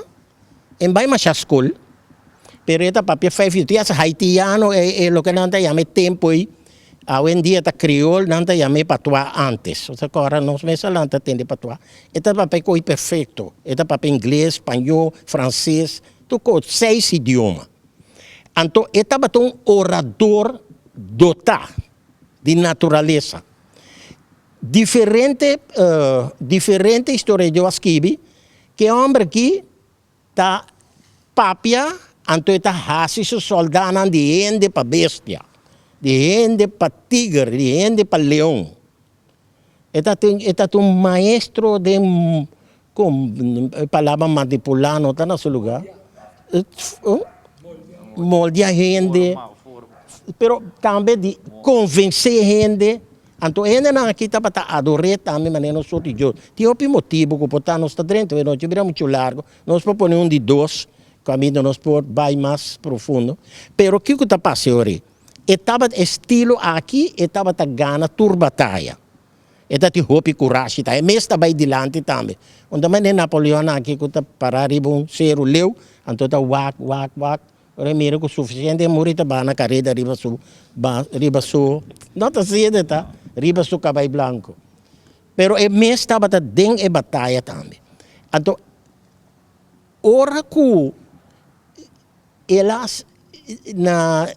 Speaker 2: e bai masha scol, pero e ta papia vijf idioma. Tin hasta haitiano e e loke nan ta yama e tempo ei, awendia ta creol, nan ta yama e patois antes. Osea cu ora nos mes a lanta tende patois. E ta papia coy perfecto. E ta papia ingles, spañol, frances, tur cos, seis idioma. Anto e tabata un orador dotá di naturalesa. Diferente diferente historiadó a skibi ku e hòmber akí ta papia anto e ta hasi su sòldánan di hende pa bestia, di hende pa tiger, di hende pa leon. E ta tin e ta un maestro den kon e palabra manipulá no ta na su lugá. Moldia hende, pero tambe di konvensé hende. Anto e hendenan aki tabata ador'é tambe manera nos otro Dios. Tin hopi motibu ku por ta nos ta drenta e nochi bira muchu largu. Nos por pone un di dos kaminda nos por bai mas profundo. Pero kiko ta pasa e ora ei? E tabata e stilo aki, e tabata gana tur bataya. E ta tin hopi kurashi ta. E mes ta bai dilanti tambe. Un ta manera Napoleon aki ku ta para riba un seru leu, anto ta wak, wak, wak. Ora e mira ku sufisiente e muri ta baha na kareda riba su riba su, no ta asina ta, riba su kabai blanku. Pero e mes tabata den e bataya tambe. Anto ora ku El a na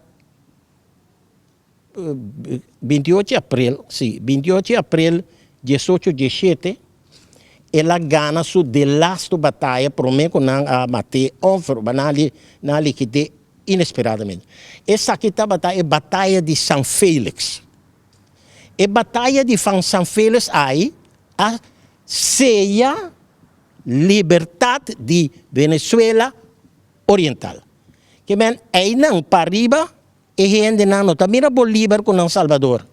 Speaker 2: binti ocho april, si, binti ocho april diesocho diesshete, el a gana su delastu bataya prome ku nan a mat'é òf nan a likid'é inesperadamente. Esaki tabata e bataya di San Felix. E bataya di San Felix ai a seya libertat di Venezuela Oriental. Ke men einan pariba e hendenan no ta mira Bolívar ku nan Salvador.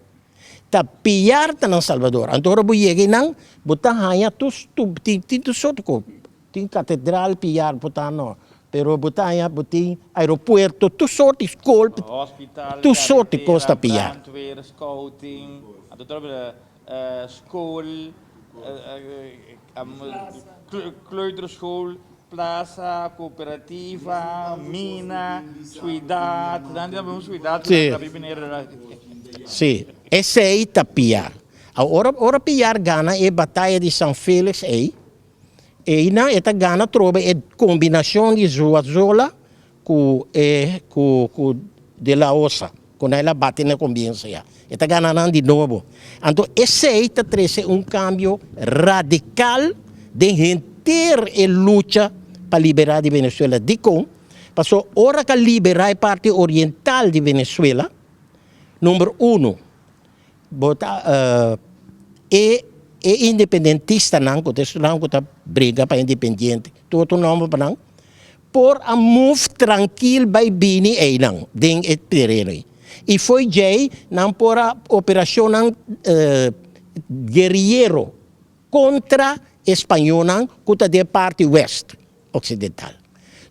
Speaker 2: Ta Piar ta nan Salvador. Anto ora bo yega einan bo ta haña tur tin tin tur sorto kos. Tin katedral Piar por ta no, pero bo ta haña bo tin aeropuerto tur sorto di skol
Speaker 1: Hospital,
Speaker 2: tur sorto di kos ta
Speaker 1: karetera,
Speaker 2: Piar.
Speaker 1: brandweer, scouting, anto tur skol, kleuterschool, plaza, cooperativa, mina, suidat, nan tin un suidat
Speaker 2: Sí.
Speaker 1: ku ta bini.
Speaker 2: Sí. Esei ta Piar. Ora ora Piar gana e bataya di San Felix ei, einan e ta gana trobe e kombinashon di Zuazola ku e ku ku De La Osa, ku nan el a bati na kombiensa ya. E ta gana nan di nobo. Anto esei ta trese un kambio radikal den henter e lucha pa liberá di Venezuela. Dikon? Pasobra ora ku a liberá e parti oriental di Venezuela, Number uno, bo ta e e independentistanan ku ta esnan ku ta briga pa independiente, tur otro nomber pa nan, por a move trankil bai bini einan den e tereno ei. I fo'i djei nan por a operashonnan gueriyero kontra e spañónan ku ta den parti west oksidental.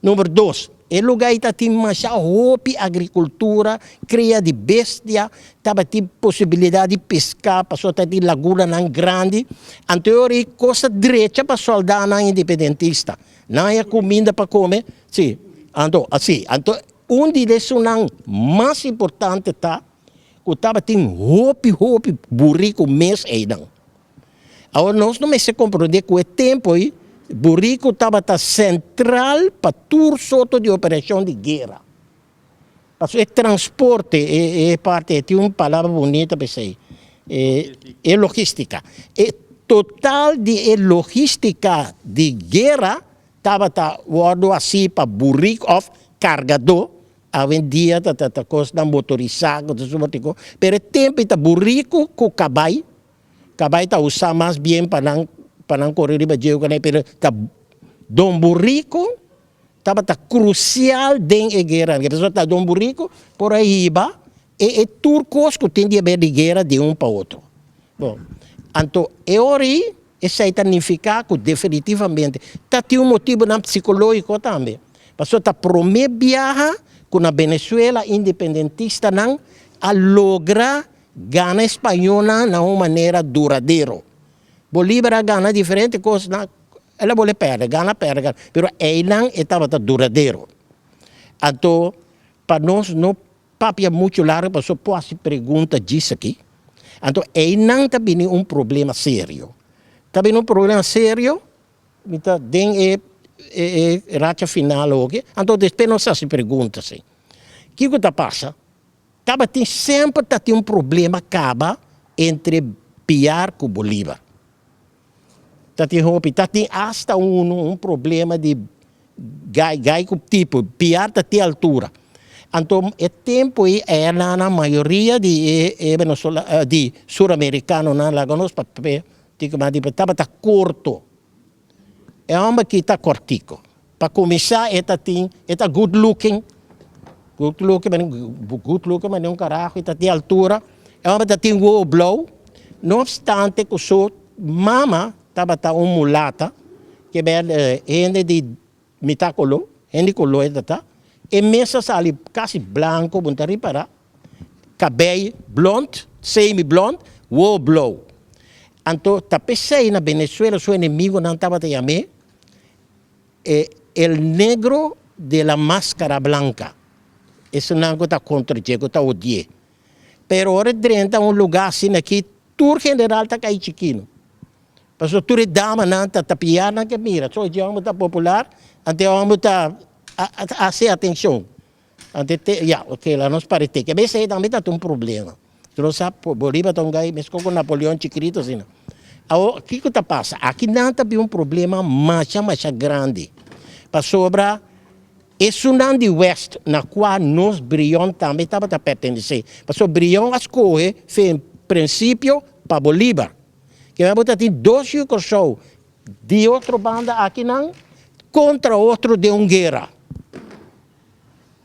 Speaker 2: Number dos, e lugá ei ta tin masha hopi agrikultura, kria di bestia, tabatin posibilidat di peská pasobra ta tin lagunanan grandi. Anto e ora ei kos ta drecha pa sòldánan independentista. Nan haña kuminda pa kome, sí. Anto, sí, anto un di esunnan mas importante ta ku tabatin hopi hopi buriku mes einan. Awor nos no mester komprondé ku e tempu ei buriku tabata sentral pa tur sorto di operashon di guera. Pasobra e transporte, e parti ei tin un palabra bunita pa esei, e logistika. E total di e logistika di guera tabata wòrdu hasí pa burik òf kargadó. Awendia ta ta kosnan motorisá ku ta suma tiko, pero e tempu ei ta buriku ku kabai. Kabai ta usa mas bien pa nan pa nan kore riba djeu ku nan pero ta Don Buriku tabata krusial den e guera pasobra ta Don Buriku por a hiba e e tur kos ku tin di haber di guera di un pa otro. Bon, anto e ora ei esei ta nifiká ku definitivamente ta tin un motibunan psikológiko tambe pasobra ta promé biaha ku na Venezuela independentistanan a logra Gana e spañolnan na un manera duradero. Bolívar a gana diferente kosnan, el a bole pèrdè, gana, pèrdè, gana, pero einan e tabata duradero. Anto, pa nos no papia muchu largu pasobra por hasi pregunta djis aki. Anto einan ta bini un problema serio. Ta bini un problema serio, mi ta den e e racha final oki, anto despues nos hasi pregunta si. Kiko ta pasa? Tabatin semper ta tin un problema kaba entre Piar ku Bolívar. Ta tin hopi, ta tin asta unu un problema di gai gai ku tipo, Piar ta tin altura. Anto e tempu ei aernan mayoria di e e venezola di suramerikanonan laga nos papia tabata korto. E homber aki ta kortico. Pa kuminsá e ta tin, e ta good looking, good looking, good looking manera un karaho, e ta tin altura, e homber ta tin wowo blou, no opstante ku su mama tabata un mulata, ke ber hende di mitá koló, hende koló e ta ta, e mes a sali kasi blanko, bo no ta ripará. Kabei blond, semi blond, wowo blou. Anto ta p'esei na Venezuela su enemigonan tabata yam'é e el negro de la máscara blanca. Esunnan ku ta kontra dje, ku ta odi'é. Pero ora e drenta un lugá asina aki, tur general ta kai chikino. Pasobra tur e damanan ta tapia nan ke mira. So e hòmber ta popular, anto e hòmber ta hasi atenshon. Ante te, ya, ok, la nos para te. Ke bes ei tambe ta un problema. Tu no sa, Bolívar ta un gai meskos ku Napoleon chikirito asina. Awor, kiko ta pasa? Aki nan ta bin un problema masha masha grandi. Pasobra esunnan di west na kua nos Brion tambe tabata pertenesé. Pasobra Brion a skohe fe en prinsipio pa Bolívar. Ke bo ta tin dos yu Kòrsou di otro banda akinan kontra otro den un guera.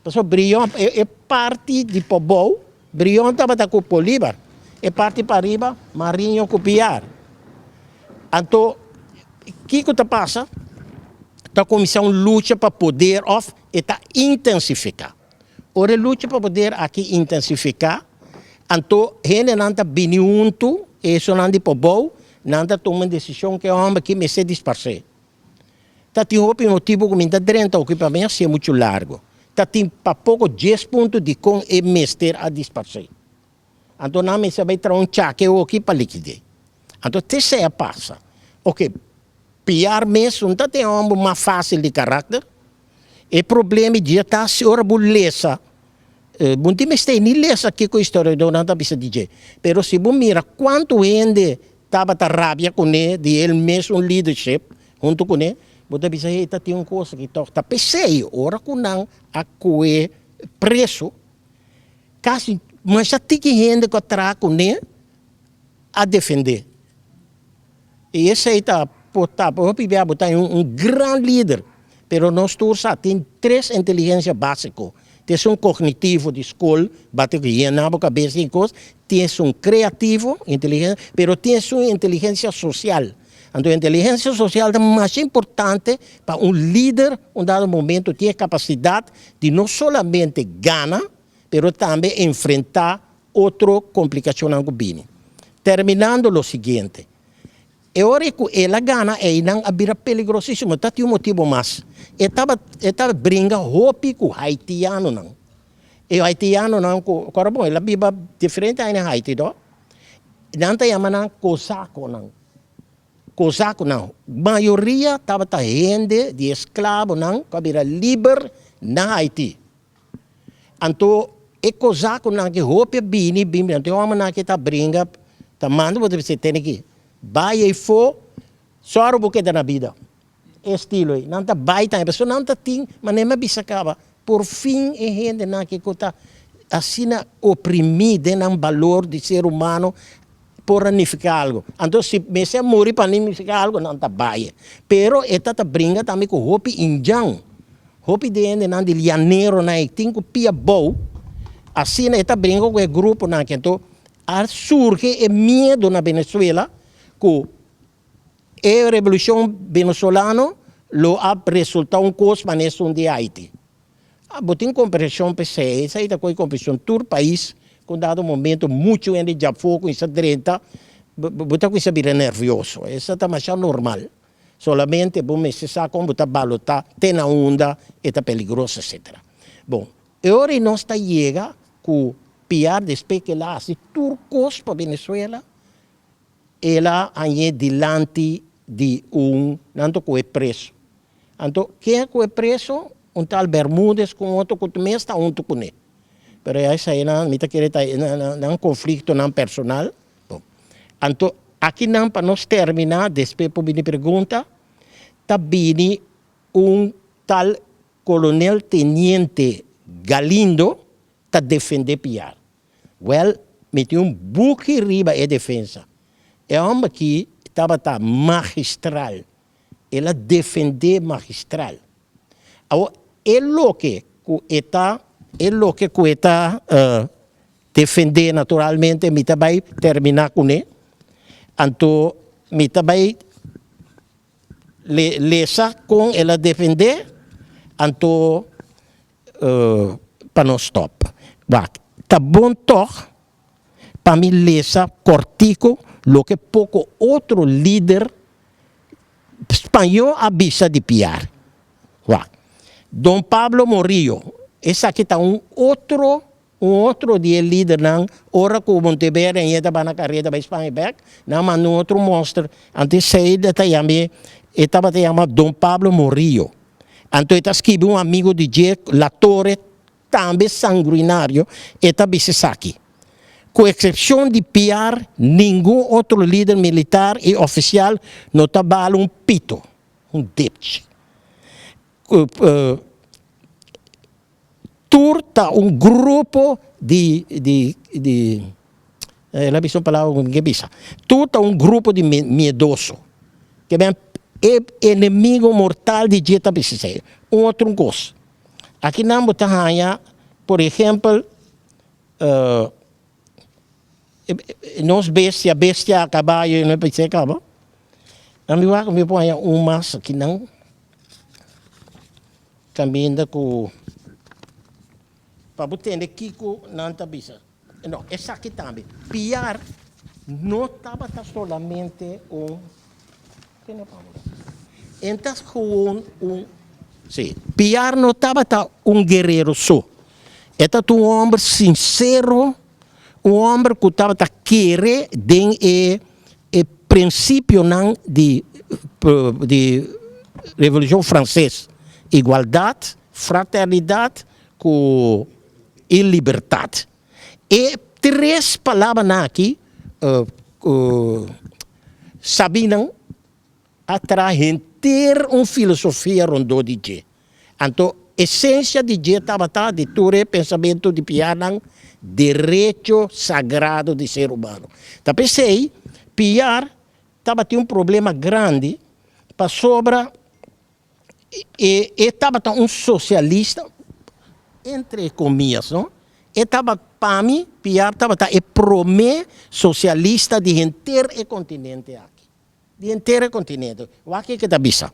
Speaker 2: Pasobra Brion, e parti di pabou, Brion tabata ku Bolívar, e parti pariba, Mariño ku Piar. Anto, kiko ta pasa? Ta kuminsá un lucha pa poder òf e ta intensifiká. Ora e lucha pa poder aki intensifiká, anto hendenan ta bini huntu, esonan di pabou, nan ta tuma un desishon ku e hòmber aki mester disparsé. Ta tin hopi motibu ku mi ta drenta oki pa mi a ser muchu largu. Ta tin pa poko dies punto dikon e mester a disparsé. Anto nan mester bai traha un chake oki pa likid'é. Anto te esei a pasa. Oke, Piar mes un ta den homber mas facil di karakter. E problema dje ta si ora bo lesa, bo no tin mester ni lesa kiko historiadornan ta bisa di dje, pero si bo mira kuantu hende tabata rabia kuné di el mes un leadership huntu kuné, bo ta bisa hey ta tin un kos aki tòg. Ta p'esei ora ku nan a kohe preso kasi masha tiki hende ku a traha kuné a defendé. I esei ta por ta hopi bia bo ta un gran lider, pero nos tur sa tin tres inteligencia basico, tin esun cognitivo di scol, bate cu yena bo cabes di cos, tin esun creativo, inteligencia, pero tin esun inteligencia social. Anto inteligencia social ta masha importante pa un lider un dado momento tin e capacidad di no solamente gana, pero tambe enfrenta Otro complicacionnan cu bini. Terminando lo siguiente, e ora cu el a gana eynan a bira peligrosisimo, ta tin un motibo mas, e taba e ta bringa hopi cu haitianonan, e haitianonan cu, cu ora bon el a biba diferente aña na Haiti to, nan ta yama nan cosaconan, cosaconan, mayoria tabata hende di esclavonan cu a bira liber na Haiti. Anto e kozakonan ki hopi a bini bin bin anto e homennan ki ta bringa ta manda bo ta bisa tene ki bai eyfo sòru bo keda na bida e estilo ey nan ta bai tambe pasobra nan ta tin manera mi a bisa kaba por fin e hendenan ki ku ta asina oprimi den nan balor di ser humano por a nifiká algu anto si mester a muri pa nifiká algu nan ta bai pero e ta ta bringa tambe ku hopi indjan. Hopi di hendenan di llaneronan ei tin ku pia bou, asina e ta bringa ku e gruponan aki. Anto a surgi e miedu na Venezuela ku e revolushon venezolano lo a resulta un kos manera esun di Haiti. Bo tin komprenshon p'esei, esei ta koe komprenshon. Tur pais ku un dado momento muchu hende djafó kuminsá drenta, bo ta kuminsá bira nervioso. Esei ta masha normal. Solamente bo mester sa kon bo ta balotá te na unda e ta peligroso etcetera. Bon, e ora ei nos ta yega ku Piar despues ku el a hasi tur kos pa Venezuela, el a hañ'é dilanti di un nan ta kohe preso. Anto ken a kohe preso? Un tal Bermudez ku un otro ku mes ta huntu kuné. Pero ya eseinan mi ta kere ta nan konfliktonan personal. Bon, anto akinan pa nos terminá, despues por bini pregunta, ta bini un tal Kolonel Teniente Galindo ta defendé Piar. Wèl, mi tin un buki riba e defensa. E hòmber aki tabata magistral, el a defendé magistral. Awor, e loke ku e ta, e loke ku e ta Defendé naturalmente mi ta bai terminá kuné, anto mi ta bai lesa kon el a defendé, anto pa nos stòp. Wak, ta bon tòg pa mi lesa kòrtiku loke poko otro lider spañó a bisa di Piar. Wak, Don Pablo Morillo, esaki ta un otro Un otro di e lidernan, ora ku Monteverde a yega na kareda bai Spaña bèk, nan a manda un otro mòster. Anto esei ta yam'é, e tabata yama Don Pablo Morillo. Anto e ta skibi un amigu di dje, La Torre, tambe sangruinario, e ta bisa esaki, Ku eksepshon di Piar, ningun otro lider militar i ofisial no ta bal un pito, un depchi. Tur ta un grupo di di di el a bisa un palabra ku mi ke bisa. Tur ta un grupo di miedoso. Ke ben e enemigo mortal di dje ta bisa esei. Un otro kos. Akinan bo ta haña por ehempel nos bestia bestia a kabayo no bisa e kaba. Nan mi wak mi por haña un mas akinan. Caminda cu pa bo tende kico nan ta bisa. No, esaki tambe. Piar no tabata solamente un, en ta gewoon un, si, Piar no tabata un guerero so. E tabata un homber sincero. Un hòmber ku tabata kere den e e prinsipionan di di Revolushon Franses, igualdat, fraternidat ku i libertat. E tres palabranan aki sabinan a traha henter un filosofia rondó di dje. Anto esensia di dje tabata di tur e pensamentu di Piarnan, derecho sagrado di ser humano. Ta p'esei Piar tabatin un problema grandi pasobra e e tabata un sosialista, entre komias no, e tabata pa mi Piar tabata e promé sosialista di henter e kontinente aki. Di henter e kontinente. Wak ke ta bisa,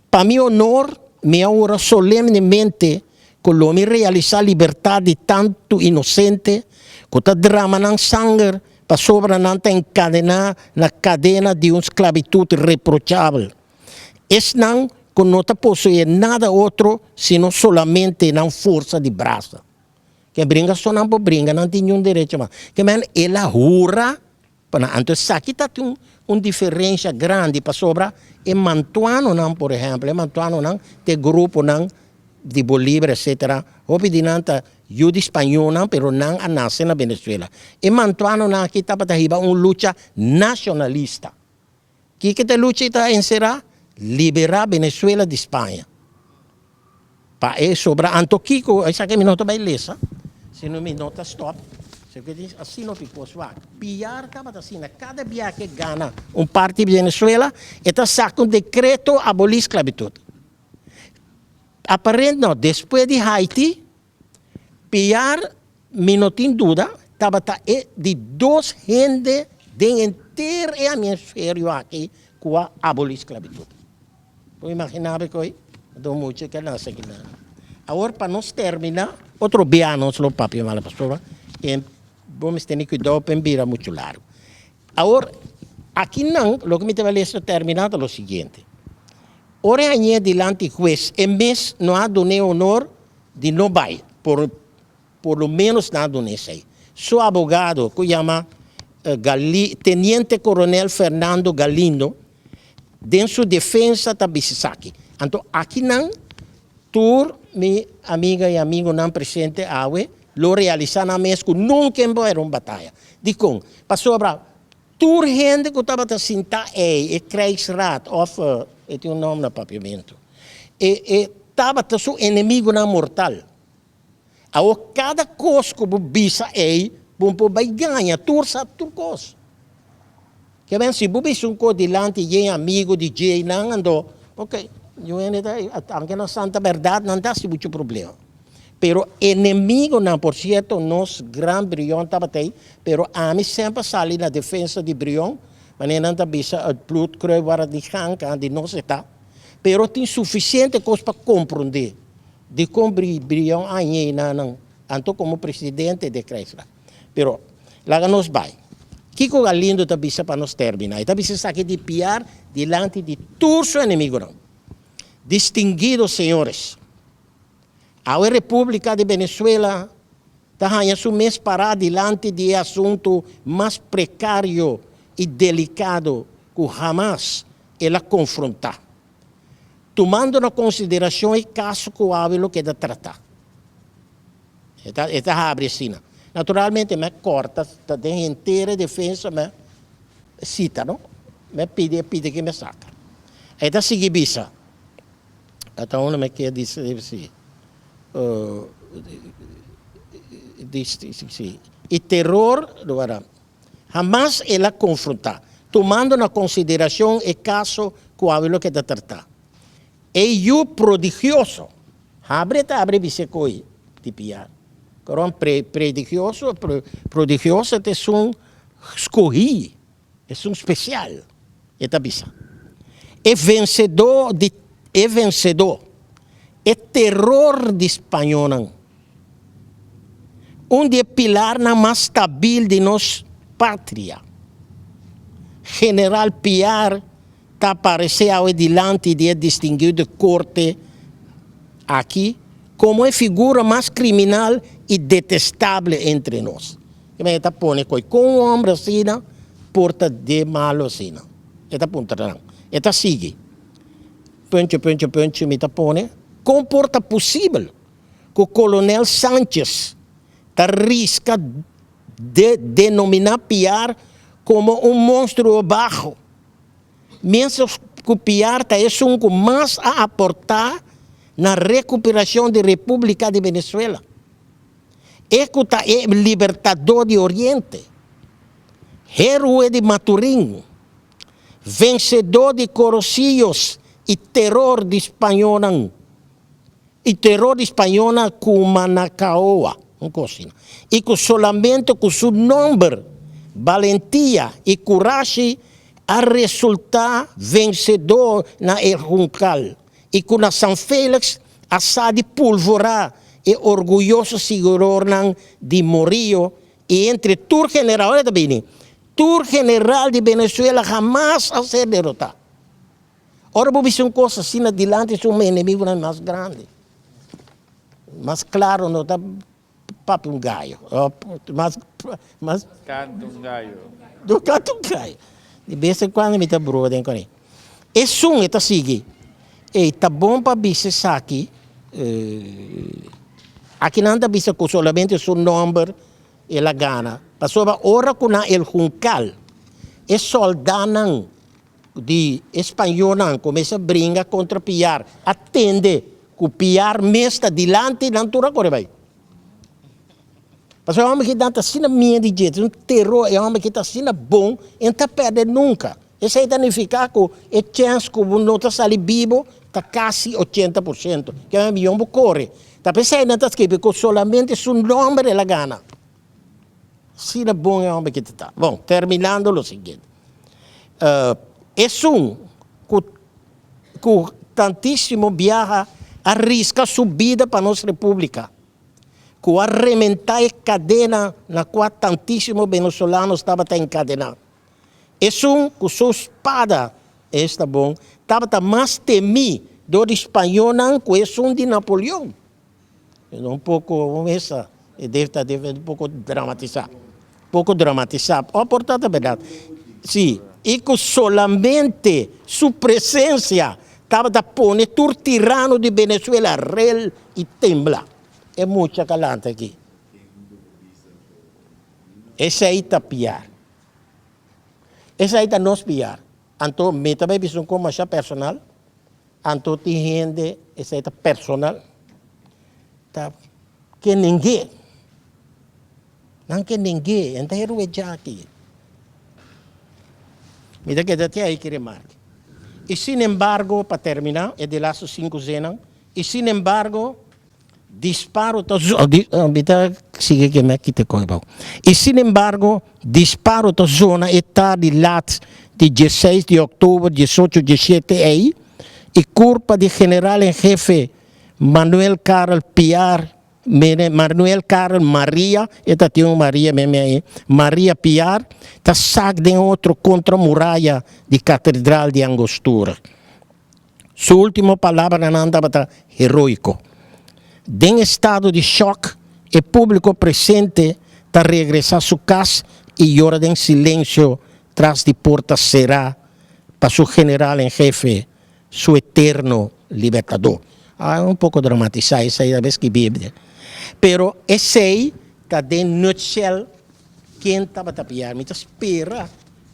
Speaker 2: Pa mi honor, mi a hura solemnemente ku lo mi realisá libertat di tantu inosente ku ta drama nan sanger pasobra nan ta enkadená na kadena di un sklabitut reprochabel. Esnan ku no ta poseé nada otro sino solamente nan forsa di brasa. Ke bringa so nan por bringa, nan tin niun derecho mas. Ke men el a hura Pa nan anto esaki ta tin un diferencia grandi pasobra e mantuanonan por ehempel e mantuanonan ta e gruponan di Bolívar etcetera hopi di nan ta yu di spañolnan pero nan a nace na Venezuela. E mantuanonan aki tabata hiba un lucha nacionalista. Kiko ta e lucha ta encera? Libera Venezuela di Spaña. Pa e sobra anto kiko esaki mi no ta bai lesa sino mi no ta stop asina hopi kos wak Piar tabata asina kada bia ke gana un parti di Venezuela e ta saka un dekreto aboli sklabitut aparent no despues di Haiti Piar mi no tin duda tabata e di dos hende den henter e hemisferio aki ku a aboli sklabitut. Bo imagina bo koe do mucha ke nase aki nan. Awor pa nos termina, otro bia nos lo papia mala pasobra e bo mester tene cuidao pa e bira mucho largo. Awor aki nan loke mi ta bai lesa termina ta lo siguiente, ora e hañ'é dilanti hues e mes no a dun'é honor di no bai por por lo menos nan a dun'é esei. Su abogado ku yama Teniente Coronel Fernando Galindo Den su defensa ta bisa esaki. Anto akinan tur mi amiga i amigonan presente awe lo realisá nan mes ku nunka en bo era un bataya. Dikon? Pasobra tur hende ku tabata sintá ei, e krijgsraad òf e tin un nòmber na papiamentu, e e tabata su enemigunan mortal. Awor kada kos ku bo bisa ei, bo por bai gaña tur sa tur kos. Ke men si bo bisa un kos dilanti dje amigu di dje nan anto ok yu hende ta aunke nan santa bèrdat nan ta hasi muchu problema. Pero enemigunan por sierto nos gran Brion tabata ei pero ami semper a sali na defensa di Brion manera nan ta bisa het bloed kruipt waar het niet gaan kan di nos e ta pero tin sufisiente kos pa komprondé Dikon Brion a yena nan anto komo presidente di e krijgsraad? Pero, laga nos bai. Kiko Galindo ta bisa pa nos terminá? E ta bisa esaki di piar dilanti di tur su enemigunan, Distinguidos señores, awe Repúblika di Venezuela ta haña su mes pará dilanti di e asuntu mas prekario i delikado ku hamas el a konfrontá. Tumando na konsiderashon e kaso ku awe lo keda tratá. E ta e ta habri asina. Naturalmente mi a kòrta ta den henter e defensa mi a sita no. Mi a pidi e pidi ke mi a saka. E ta sigui bisa, ata unda mi a keda di si si e teror Hamas el a konfrontá, tumando na konsiderashon e kaso ku awe lo keda tratá. E yu prodigioso, habri ta habri bis'é koe di piar. Koron pre predigioso, prodigioso ta esun skohí, esun spesial, e ta bisa. E vensedó di e vensedó, e teror di spañónan. Un di e pilarnan mas stabil di nos patria. General Piar ta aparesé awe dilanti di e distinguido korte aki komo e figura mas kriminal i detestable entre nos. Ke men e ta pone koi kon un hombre asina por ta de malo asina? E ta puntra nan. E ta sigui. Puntje, puntje, puntje mi ta pone, kon por ta posibel ku Kolonel Sanchez ta riska de denominá Piar komo un monstruo baho, mientras ku Piar ta esun ku mas a aportá na rekuperashon di Repúblika di Venezuela? E ku ta e libertadó di Oriente, héroe di Maturín, vensedó di Corocillos i teror di spañónan, i teror di spañónan ku Manacaoa, un kos asina, i ku solamente ku su nòmber, balentia i kurashi a resultá vensedó na El Juncal. I ku na San Felix a sa di pulvorá e orguyoso siguidornan di Morillo i entre tur general, ora ta bini, tur general di Venezuela hamas a ser derotá. Ora bo bisa un kos asina dilanti su enemigunan mas grandi, mas klaro no ta Papia un gayo. Mas, mas.
Speaker 1: Canta un gayo.
Speaker 2: No canta un gayo. Di bes en cuando mi ta broma den con e. Esun e ta sigui. Ey, ta bon pa bisa esaki. Aki nan ta bisa cu solamente su nomber el a gana. Pasobra ora cu nan El Juncal, e soldanan di e spañolnan cuminsa bringa contra Piar, a tende cu Piar mes ta dilanti, nan tur a core bay. Pasobra e homber aki nan ta asina miedo di dje, tin un teror, e homber aki ta asina bon, e no ta perde nunca. Esey ta nifica cu e chens cu bo no ta sali bibo ta casi 80%. Kiba miyon bo core. Ta pesey nan ta scribi cu solamente su nomber el a gana. Asina bon e homber ki ta ta. Bon, terminando lo siguiente. Esun ku ku tantísimo biaha a riska su bida pa nos repúblika, ku a rementá e kadena na kua tantísimo venezolanos tabata enkadená. Esun ku su spada, esta bon, tabata mas temí dor di spañónan ku esun di Napoleon. Un poko mesa e debe ta debe un poko dramatisá. Poko dramatisá. O por ta ta bèrdat. Sí, i ku solamente su presensia tabata pone tur tirano di Venezuela rel i tembla. E mucha kalanta aki. Esei ta piar. Esei ta nos piar. Anto mi ta bai bisa un kos masha personal. Anto tin hende, esei ta personal, ta ke neng'é. Nan ke neng'é, e ta heru'é djaki. Mi ta keda te ahí ki remarke. I sinembargo, pa terminá, e di lastu sinku zenan, i sinembargo, Disparo ta Mi ta sigui ke mi a kita koe bou. I sinembargo, disparo ta zona e tardi lat di dieseis di òktober diesocho diesshete ei, i kurpa di general en hefe Manuel Karel Piar, mene Manuel Karel Maria, e ta tin un Maria meme ei, Maria Piar, ta sak den otro kontra muraya di katedral di Angostura. Su último palabranan tabata heroiko. Den estado di shòk, e públiko presente ta regresá su kas i yora den silensio tras di porta será pa su general en hefe, su eterno libertadó. A un poko dramatisá esei a bes ki Biblia. Pero esei ta den nutshell ken tabata piar. Mi ta spera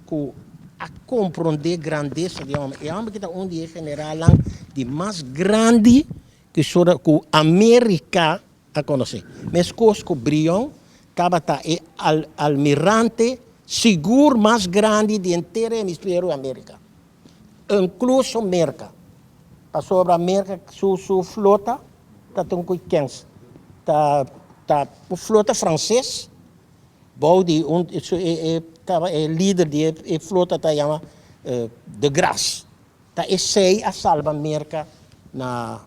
Speaker 2: ku a komprondé grandesa di e hòmber. E hòmber ki ta un di e generalnan di mas grandi ku sora ku Amerika a konosé. Meskos ku Brion tabata e almirante sigur mas grandi di henter e hemisferio Amerika, inkluso Merka, pasobra Merka su su flota ta tin ku kens ta ta un flota franses. Bou di un e taba e lider di e flota ta yama De Grasse. Ta esei a salba Merka na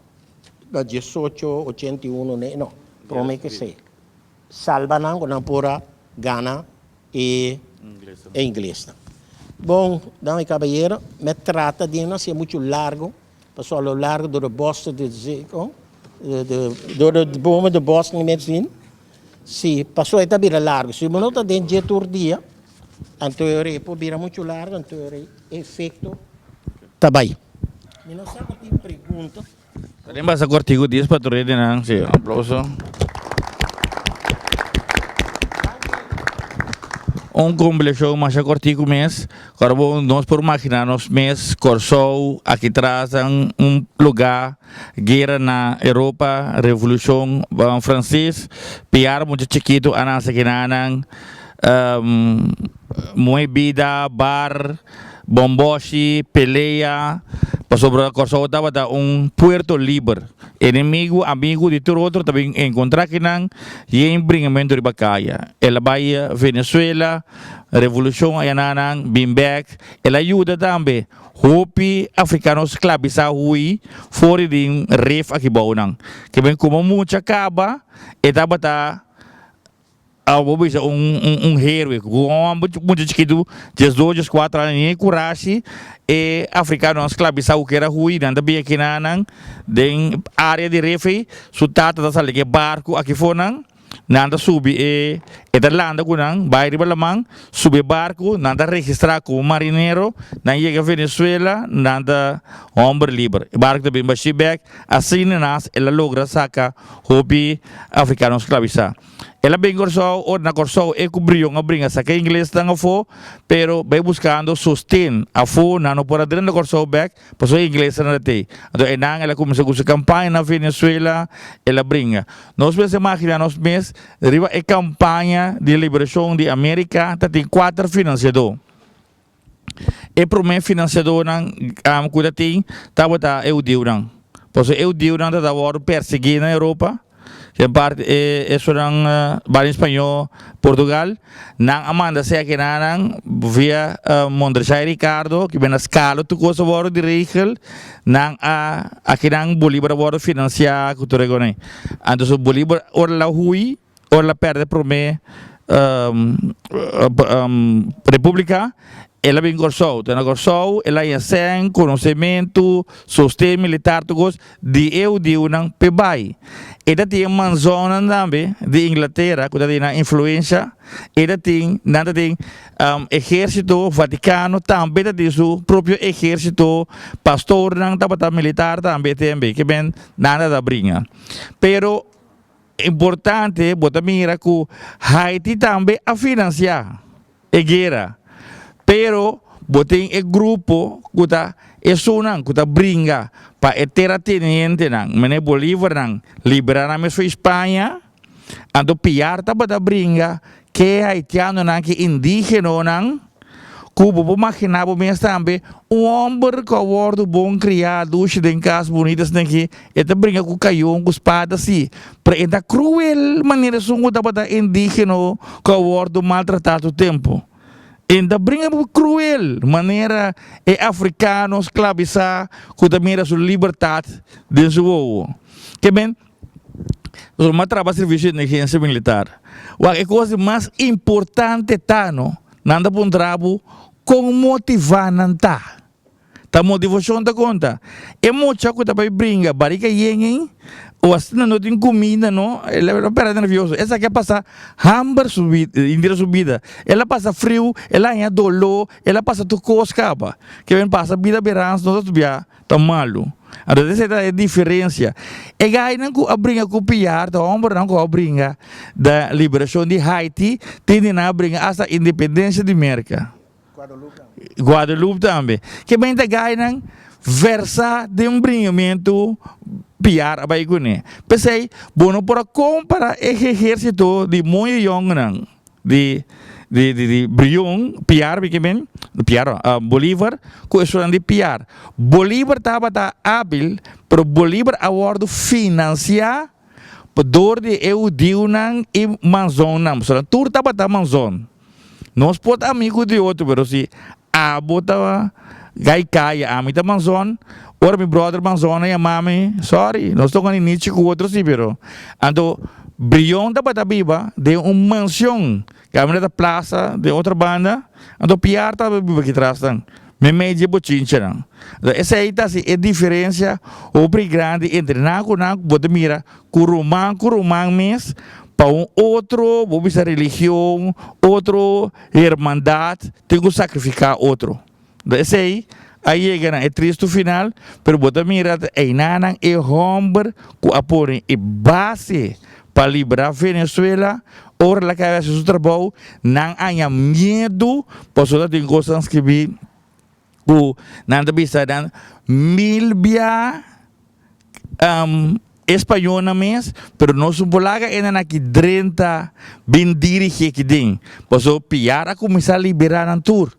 Speaker 2: na 1881 ne no prome ke esei. Salba nan ku nan por a gana e e inglesnan. Bon, dama i kabayero, mi trata di no hasié muchu largu pasobra a lo largo door de bossen de zee, kon? Door de bomen de bossen mi a sin. Si, paso e ta bira largu. Si bo no ta den dje tur dia, anto e ora e por bira muchu largu, anto e ora e efekto ta bai. Mi no sa ku tin pregunta.
Speaker 1: Ta den basa kortiku dies pa tur hendenan. Si, aplouso. Un kombleshon masha kortiku mes. Ora bo nos por magina nos mes Kòrsou aki tras un lugá guera na Europa, revolushon franses, piar mucha chikitu a nase kinanan, muhe bida, bar, bomboshi, pelea, pasobra Kòrsou tabata un puerto liber, enemigu, amigu di tur otro ta bin enkontrá kinan yen bringamentu riba kaya. El a bai Venezuela, revolushon ayananan, bin bèk, el a yuda tambe. Hopi afrikano sklabisá hui for di den ref aki bou nan. Ke men komo mucha kaba e tabata bo bisa un un herwe. Ku un hòmber mucha chikitu diesdos dieskuater aña ni e kurashi e afrikanonan sklabisá ku kera hui nan ta bin aki nan den área di ref ei su tata ta sali ku e barku aki for nan. Nan ta subi e, e ta landa ku nan, bai riba laman, subi e barku, nan ta registrá komo marinero, nan yega Venezuela, nan ta hòmber liber. E barku ta bin bashí bèk, asina nas el a logra saka hopi afrikano sklabisá. El a bin Kòrsou, ora na Kòrsou e ku Brion a bringa saka e inglesnan afó, pero bai buskando sosten afó, nan no por a drenta Kòrsou bèk, Pasobra e inglesnan ta tei. Anto einan el a kuminsá ku su kampaña na Venezuela, el a bringa. Nos mester magina nos mes riba e kampaña di liberashon di Amerika ta tin kuater finansiadó. E promé finansiadónan ku ta tin tabata e hudiunan. Pasobra e hudiunan ta wòrdu persiguí na Europa. Den parti e esonan bari spañó Portugal, nan a manda sea kenanan via Mondreshai Ricardo ki bena skalo tur kos a wòrdu di regel, nan a akinan Bolívar a wòrdu finansiá ku tur e kos. Anto so Bolívar ora el a hui, ora el a pèrdè promé repúblika, el a bin Kòrsou. Ta na Kòrsou el a haña sèn, konosementu, sosten militar tur kos. Di e hudiunan p'e bai. E ta tin e manzonnan tambe di Inglatera ku ta tin nan influensha. E ta tin, nan ta tin ehérsito, Vatikano tambe ta tin su propio ehérsito, pastornan tabata militar tambe tembe, ke men nan ta ta bringa. Pero importante bo ta mira ku Haiti tambe a finansiá. E guera. Pero bo tin e grupo ku ta esunnan ku ta bringa pa e teratenientenan, mene Bolivarnan, libera nan mes for Spaña, anto Piar tabata bringa ke e haitianonan, ke indigenonan, ku bo por magina bo mes tambe un homber ku a wordu bon kriá, dushi den kas bunita asina aki, e ta bringa ku kayon, ku spada si. Pero e ta cruel manera esun cu tabata indigeno cu a wordo maltrata tur tempo. E ta bringa cruel manera e africano sclavisa cu ta mira su libertad den su wowo. Ke men, pasobra mi a traba servicio di inteligencia militar. Wak e cos di mas importante ta no, nan ta puntra bo con motiva nan ta. Ta motivacion ta conta. E mucha cu ta bay bringa barica yen ey o asina no tin cuminda no, el a perde nervioso. Esaki a pasa hamber su bida, henter su bida. El a pasa friu, el a haña dolor, el a pasa tur cos caba. Ke ben pasa bida berans no ta bia ta malo. Anto esey ta e diferencia. E gainan cu a bringa cu piar ta hombernan cu a bringa da liberacion di Haiti tin di nan a bringa hasta independencia di Merca. Guadeloupe tambe. Ke men ta gainan versa den bringamentu piar a bai kuné. P'esei bo no por a kompara e ehérsito di moño yòngunan di di di di Brion, Piar mi ke men, Piar no, Bolívar ku esunnan di Piar. Bolívar tabata ábil, pero Bolívar a wòrdu finansiá dor di e hudiunan i manzonnan, pasobra nan tur tabata manzon. Nos por ta amigu di otro, pero si abo ta gai kaya, ami ta manzon, ora mi brother manzon a yama mi, sorry, nos toca ni nichi cu otro si, pero anto Brion tabata biba den un mansion, caminda ta plaza den otro banda, anto Piar tabata biba aki tras nan, meimei dje bochinchanan. Anto esey ta si e diferencia hopi grandi entre nan cu nan, cu bo ta mira cu ruman cu ruman mes. Pa un otro, bo bisa religion, otro hermandad tin cu sacrifica otro. Esey a yega na e tristu final, pero bo ta mira eynanan e homber cu a pone e base pa libra Venezuela, ora el a caba haci su trabou, nan haña miedu pasobra tin cosnan scribi cu nan ta bisa nan mil bia E spañolnan mes, pero nos no por laga enan aki drenta bin dirigi aki den, pasobra Piar a kuminsá liberá nan tur.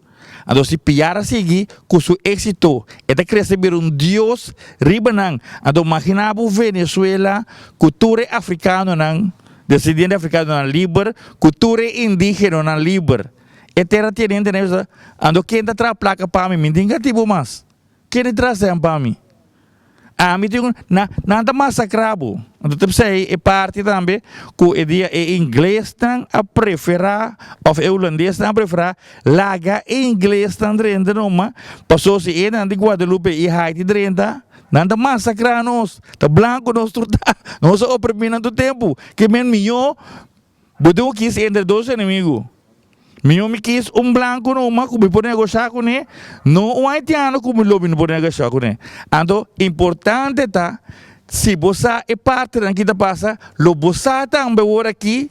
Speaker 1: Anto si Piar a sigui ku su éksito, e ta krese bira un dios riba nan. Anto maginá bo Venezuela ku tur e afrikanonan, desendiente afrikanonan liber, ku tur e indígenonan liber. E tera tiene hende nan, anto ken ta traha plaka pa mi? Mi no tin katibu mas. Ken e tras den pa mi? Ami tin un, na, nan ta masakrá bo. Anto ta p'esei e parti tambe ku e dia e inglesnan a preferá òf e hulandesnan a preferá laga e inglesnan drenta numa, paso si e nan di Guadalupe i Haiti drenta, nan ta masakrá nos, ta blanku nos tur ta, nos a oprimí nan tur tempu. Ke men mihó Bo tin ku kis entre dos enemigu. Mihó mi kis un blanku numa ku mi por negoshá kuné, no un haitiano ku mi lo mi no por negoshá kuné. Anto, importante ta, si bo sa e partinan ki ta pasa, lo bo sa tambe wor aki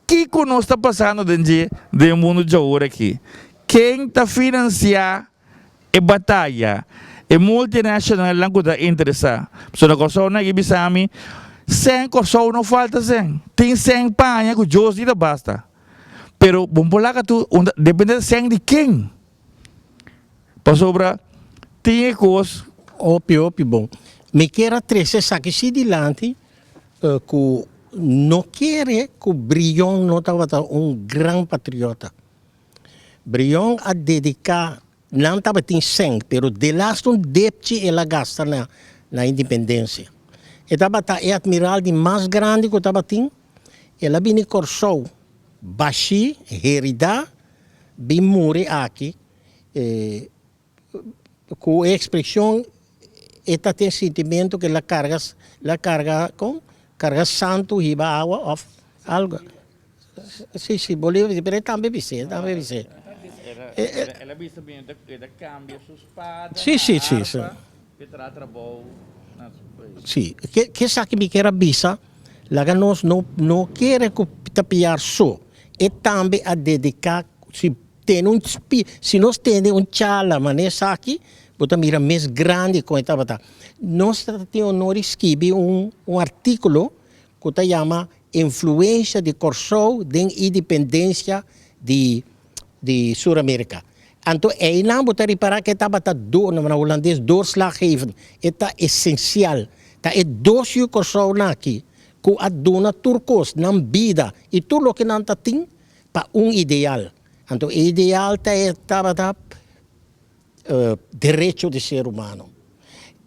Speaker 1: kiko nos ta pasando den dje den mundu djawor aki. Ken ta finansiá e bataya, e multinacionalnan ku ta interesá. Pasobra na Kòrsou nan a bisa mi, sèn Kòrsou no falta sèn, tin sèn paña ku Dios di ta basta. Pero bo por laga tur, depende di sèn di ken. Pasobra tin e kos.
Speaker 2: Hopi hopi bon. Mi kier a trese esaki si dilanti ku no kere ku Brion no tabata un gran patriota. Brion a dedica, nan tabatin cen, pero delaste un depchi el a gasta na na independencia. E tabata e admiral di mas grandi cu tabatin, el a bini Corsou bashi, herida, bin muri aki, cu e expresion e ta tin sintimento cu el a carga, el a carga con? Carga santo hiba awa of algo. Si, si, Bolívar, pero e tambe bis'é, e tambe bis'é.
Speaker 1: El a bisa bien, e ta cambia su spada
Speaker 2: na arpa
Speaker 1: pa e traha trabou na su pais.
Speaker 2: Si, ke esaki mi kier a bisa, laga nos no no kere ku ta piar so, e tambe a dedica, si tene un si nos tene un charla manera esaki, bo ta mira mes grandi kon e tabata. Nos ta tin honor di skibi un un artíkulo ku ta yama Influensha di Kòrsou den independensia di di Sur Amerika. Anto einan bo ta ripará ku e tabata do, na hulandes doorslaggevend, e ta esensial. Ta e dos yu Kòrsounan aki ku a duna tur kos, nan bida i tur loke nan ta tin pa un ideal. Anto e ideal ta e tabata derecho di ser humano.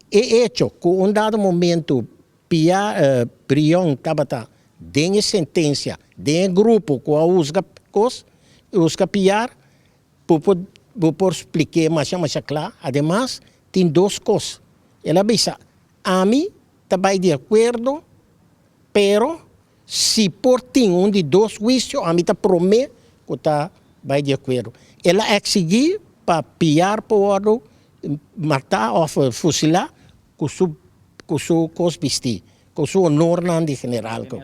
Speaker 2: E echo ku un dado momento Pia Brion tabata den e sentencia, den e grupo cu a huzga cos, huzga Piar, bo por bo por splik'é masha masha cla. Ademas, tin dos cos. El a bisa, Ami ta bay di acuerdo, pero si por tin un di dos huicio, ami ta prome cu ta bay di acuerdo. El a exigi pa Piar por wordo mata of fusila Ku su ku su kos bistí, ku su honornan di general ku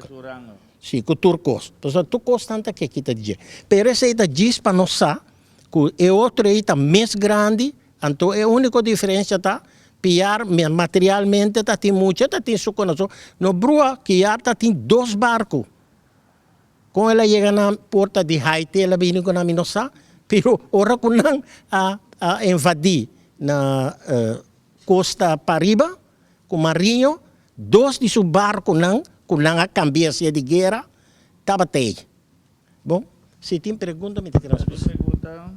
Speaker 2: si ku tur kos. Pasobra tur kosnan ta ke kita di dje. Pero esei ta djis pa nos sa ku e otro ei ta mes grandi, anto e úniko diferensia ta Piar materialmente ta tin mucha, ta tin su konoso. No brua Kiar ta tin dos barku. Kon el a yega na porta di Haiti el a bini ku nan mi no sa, pero ora ku nan a a invadí na Costa pariba cu Mariño, dos di su barconan cu nan a cambia hacia di guera tabata ey. Bon, si tin pregunta mi ta kere responde.
Speaker 1: Pregunta?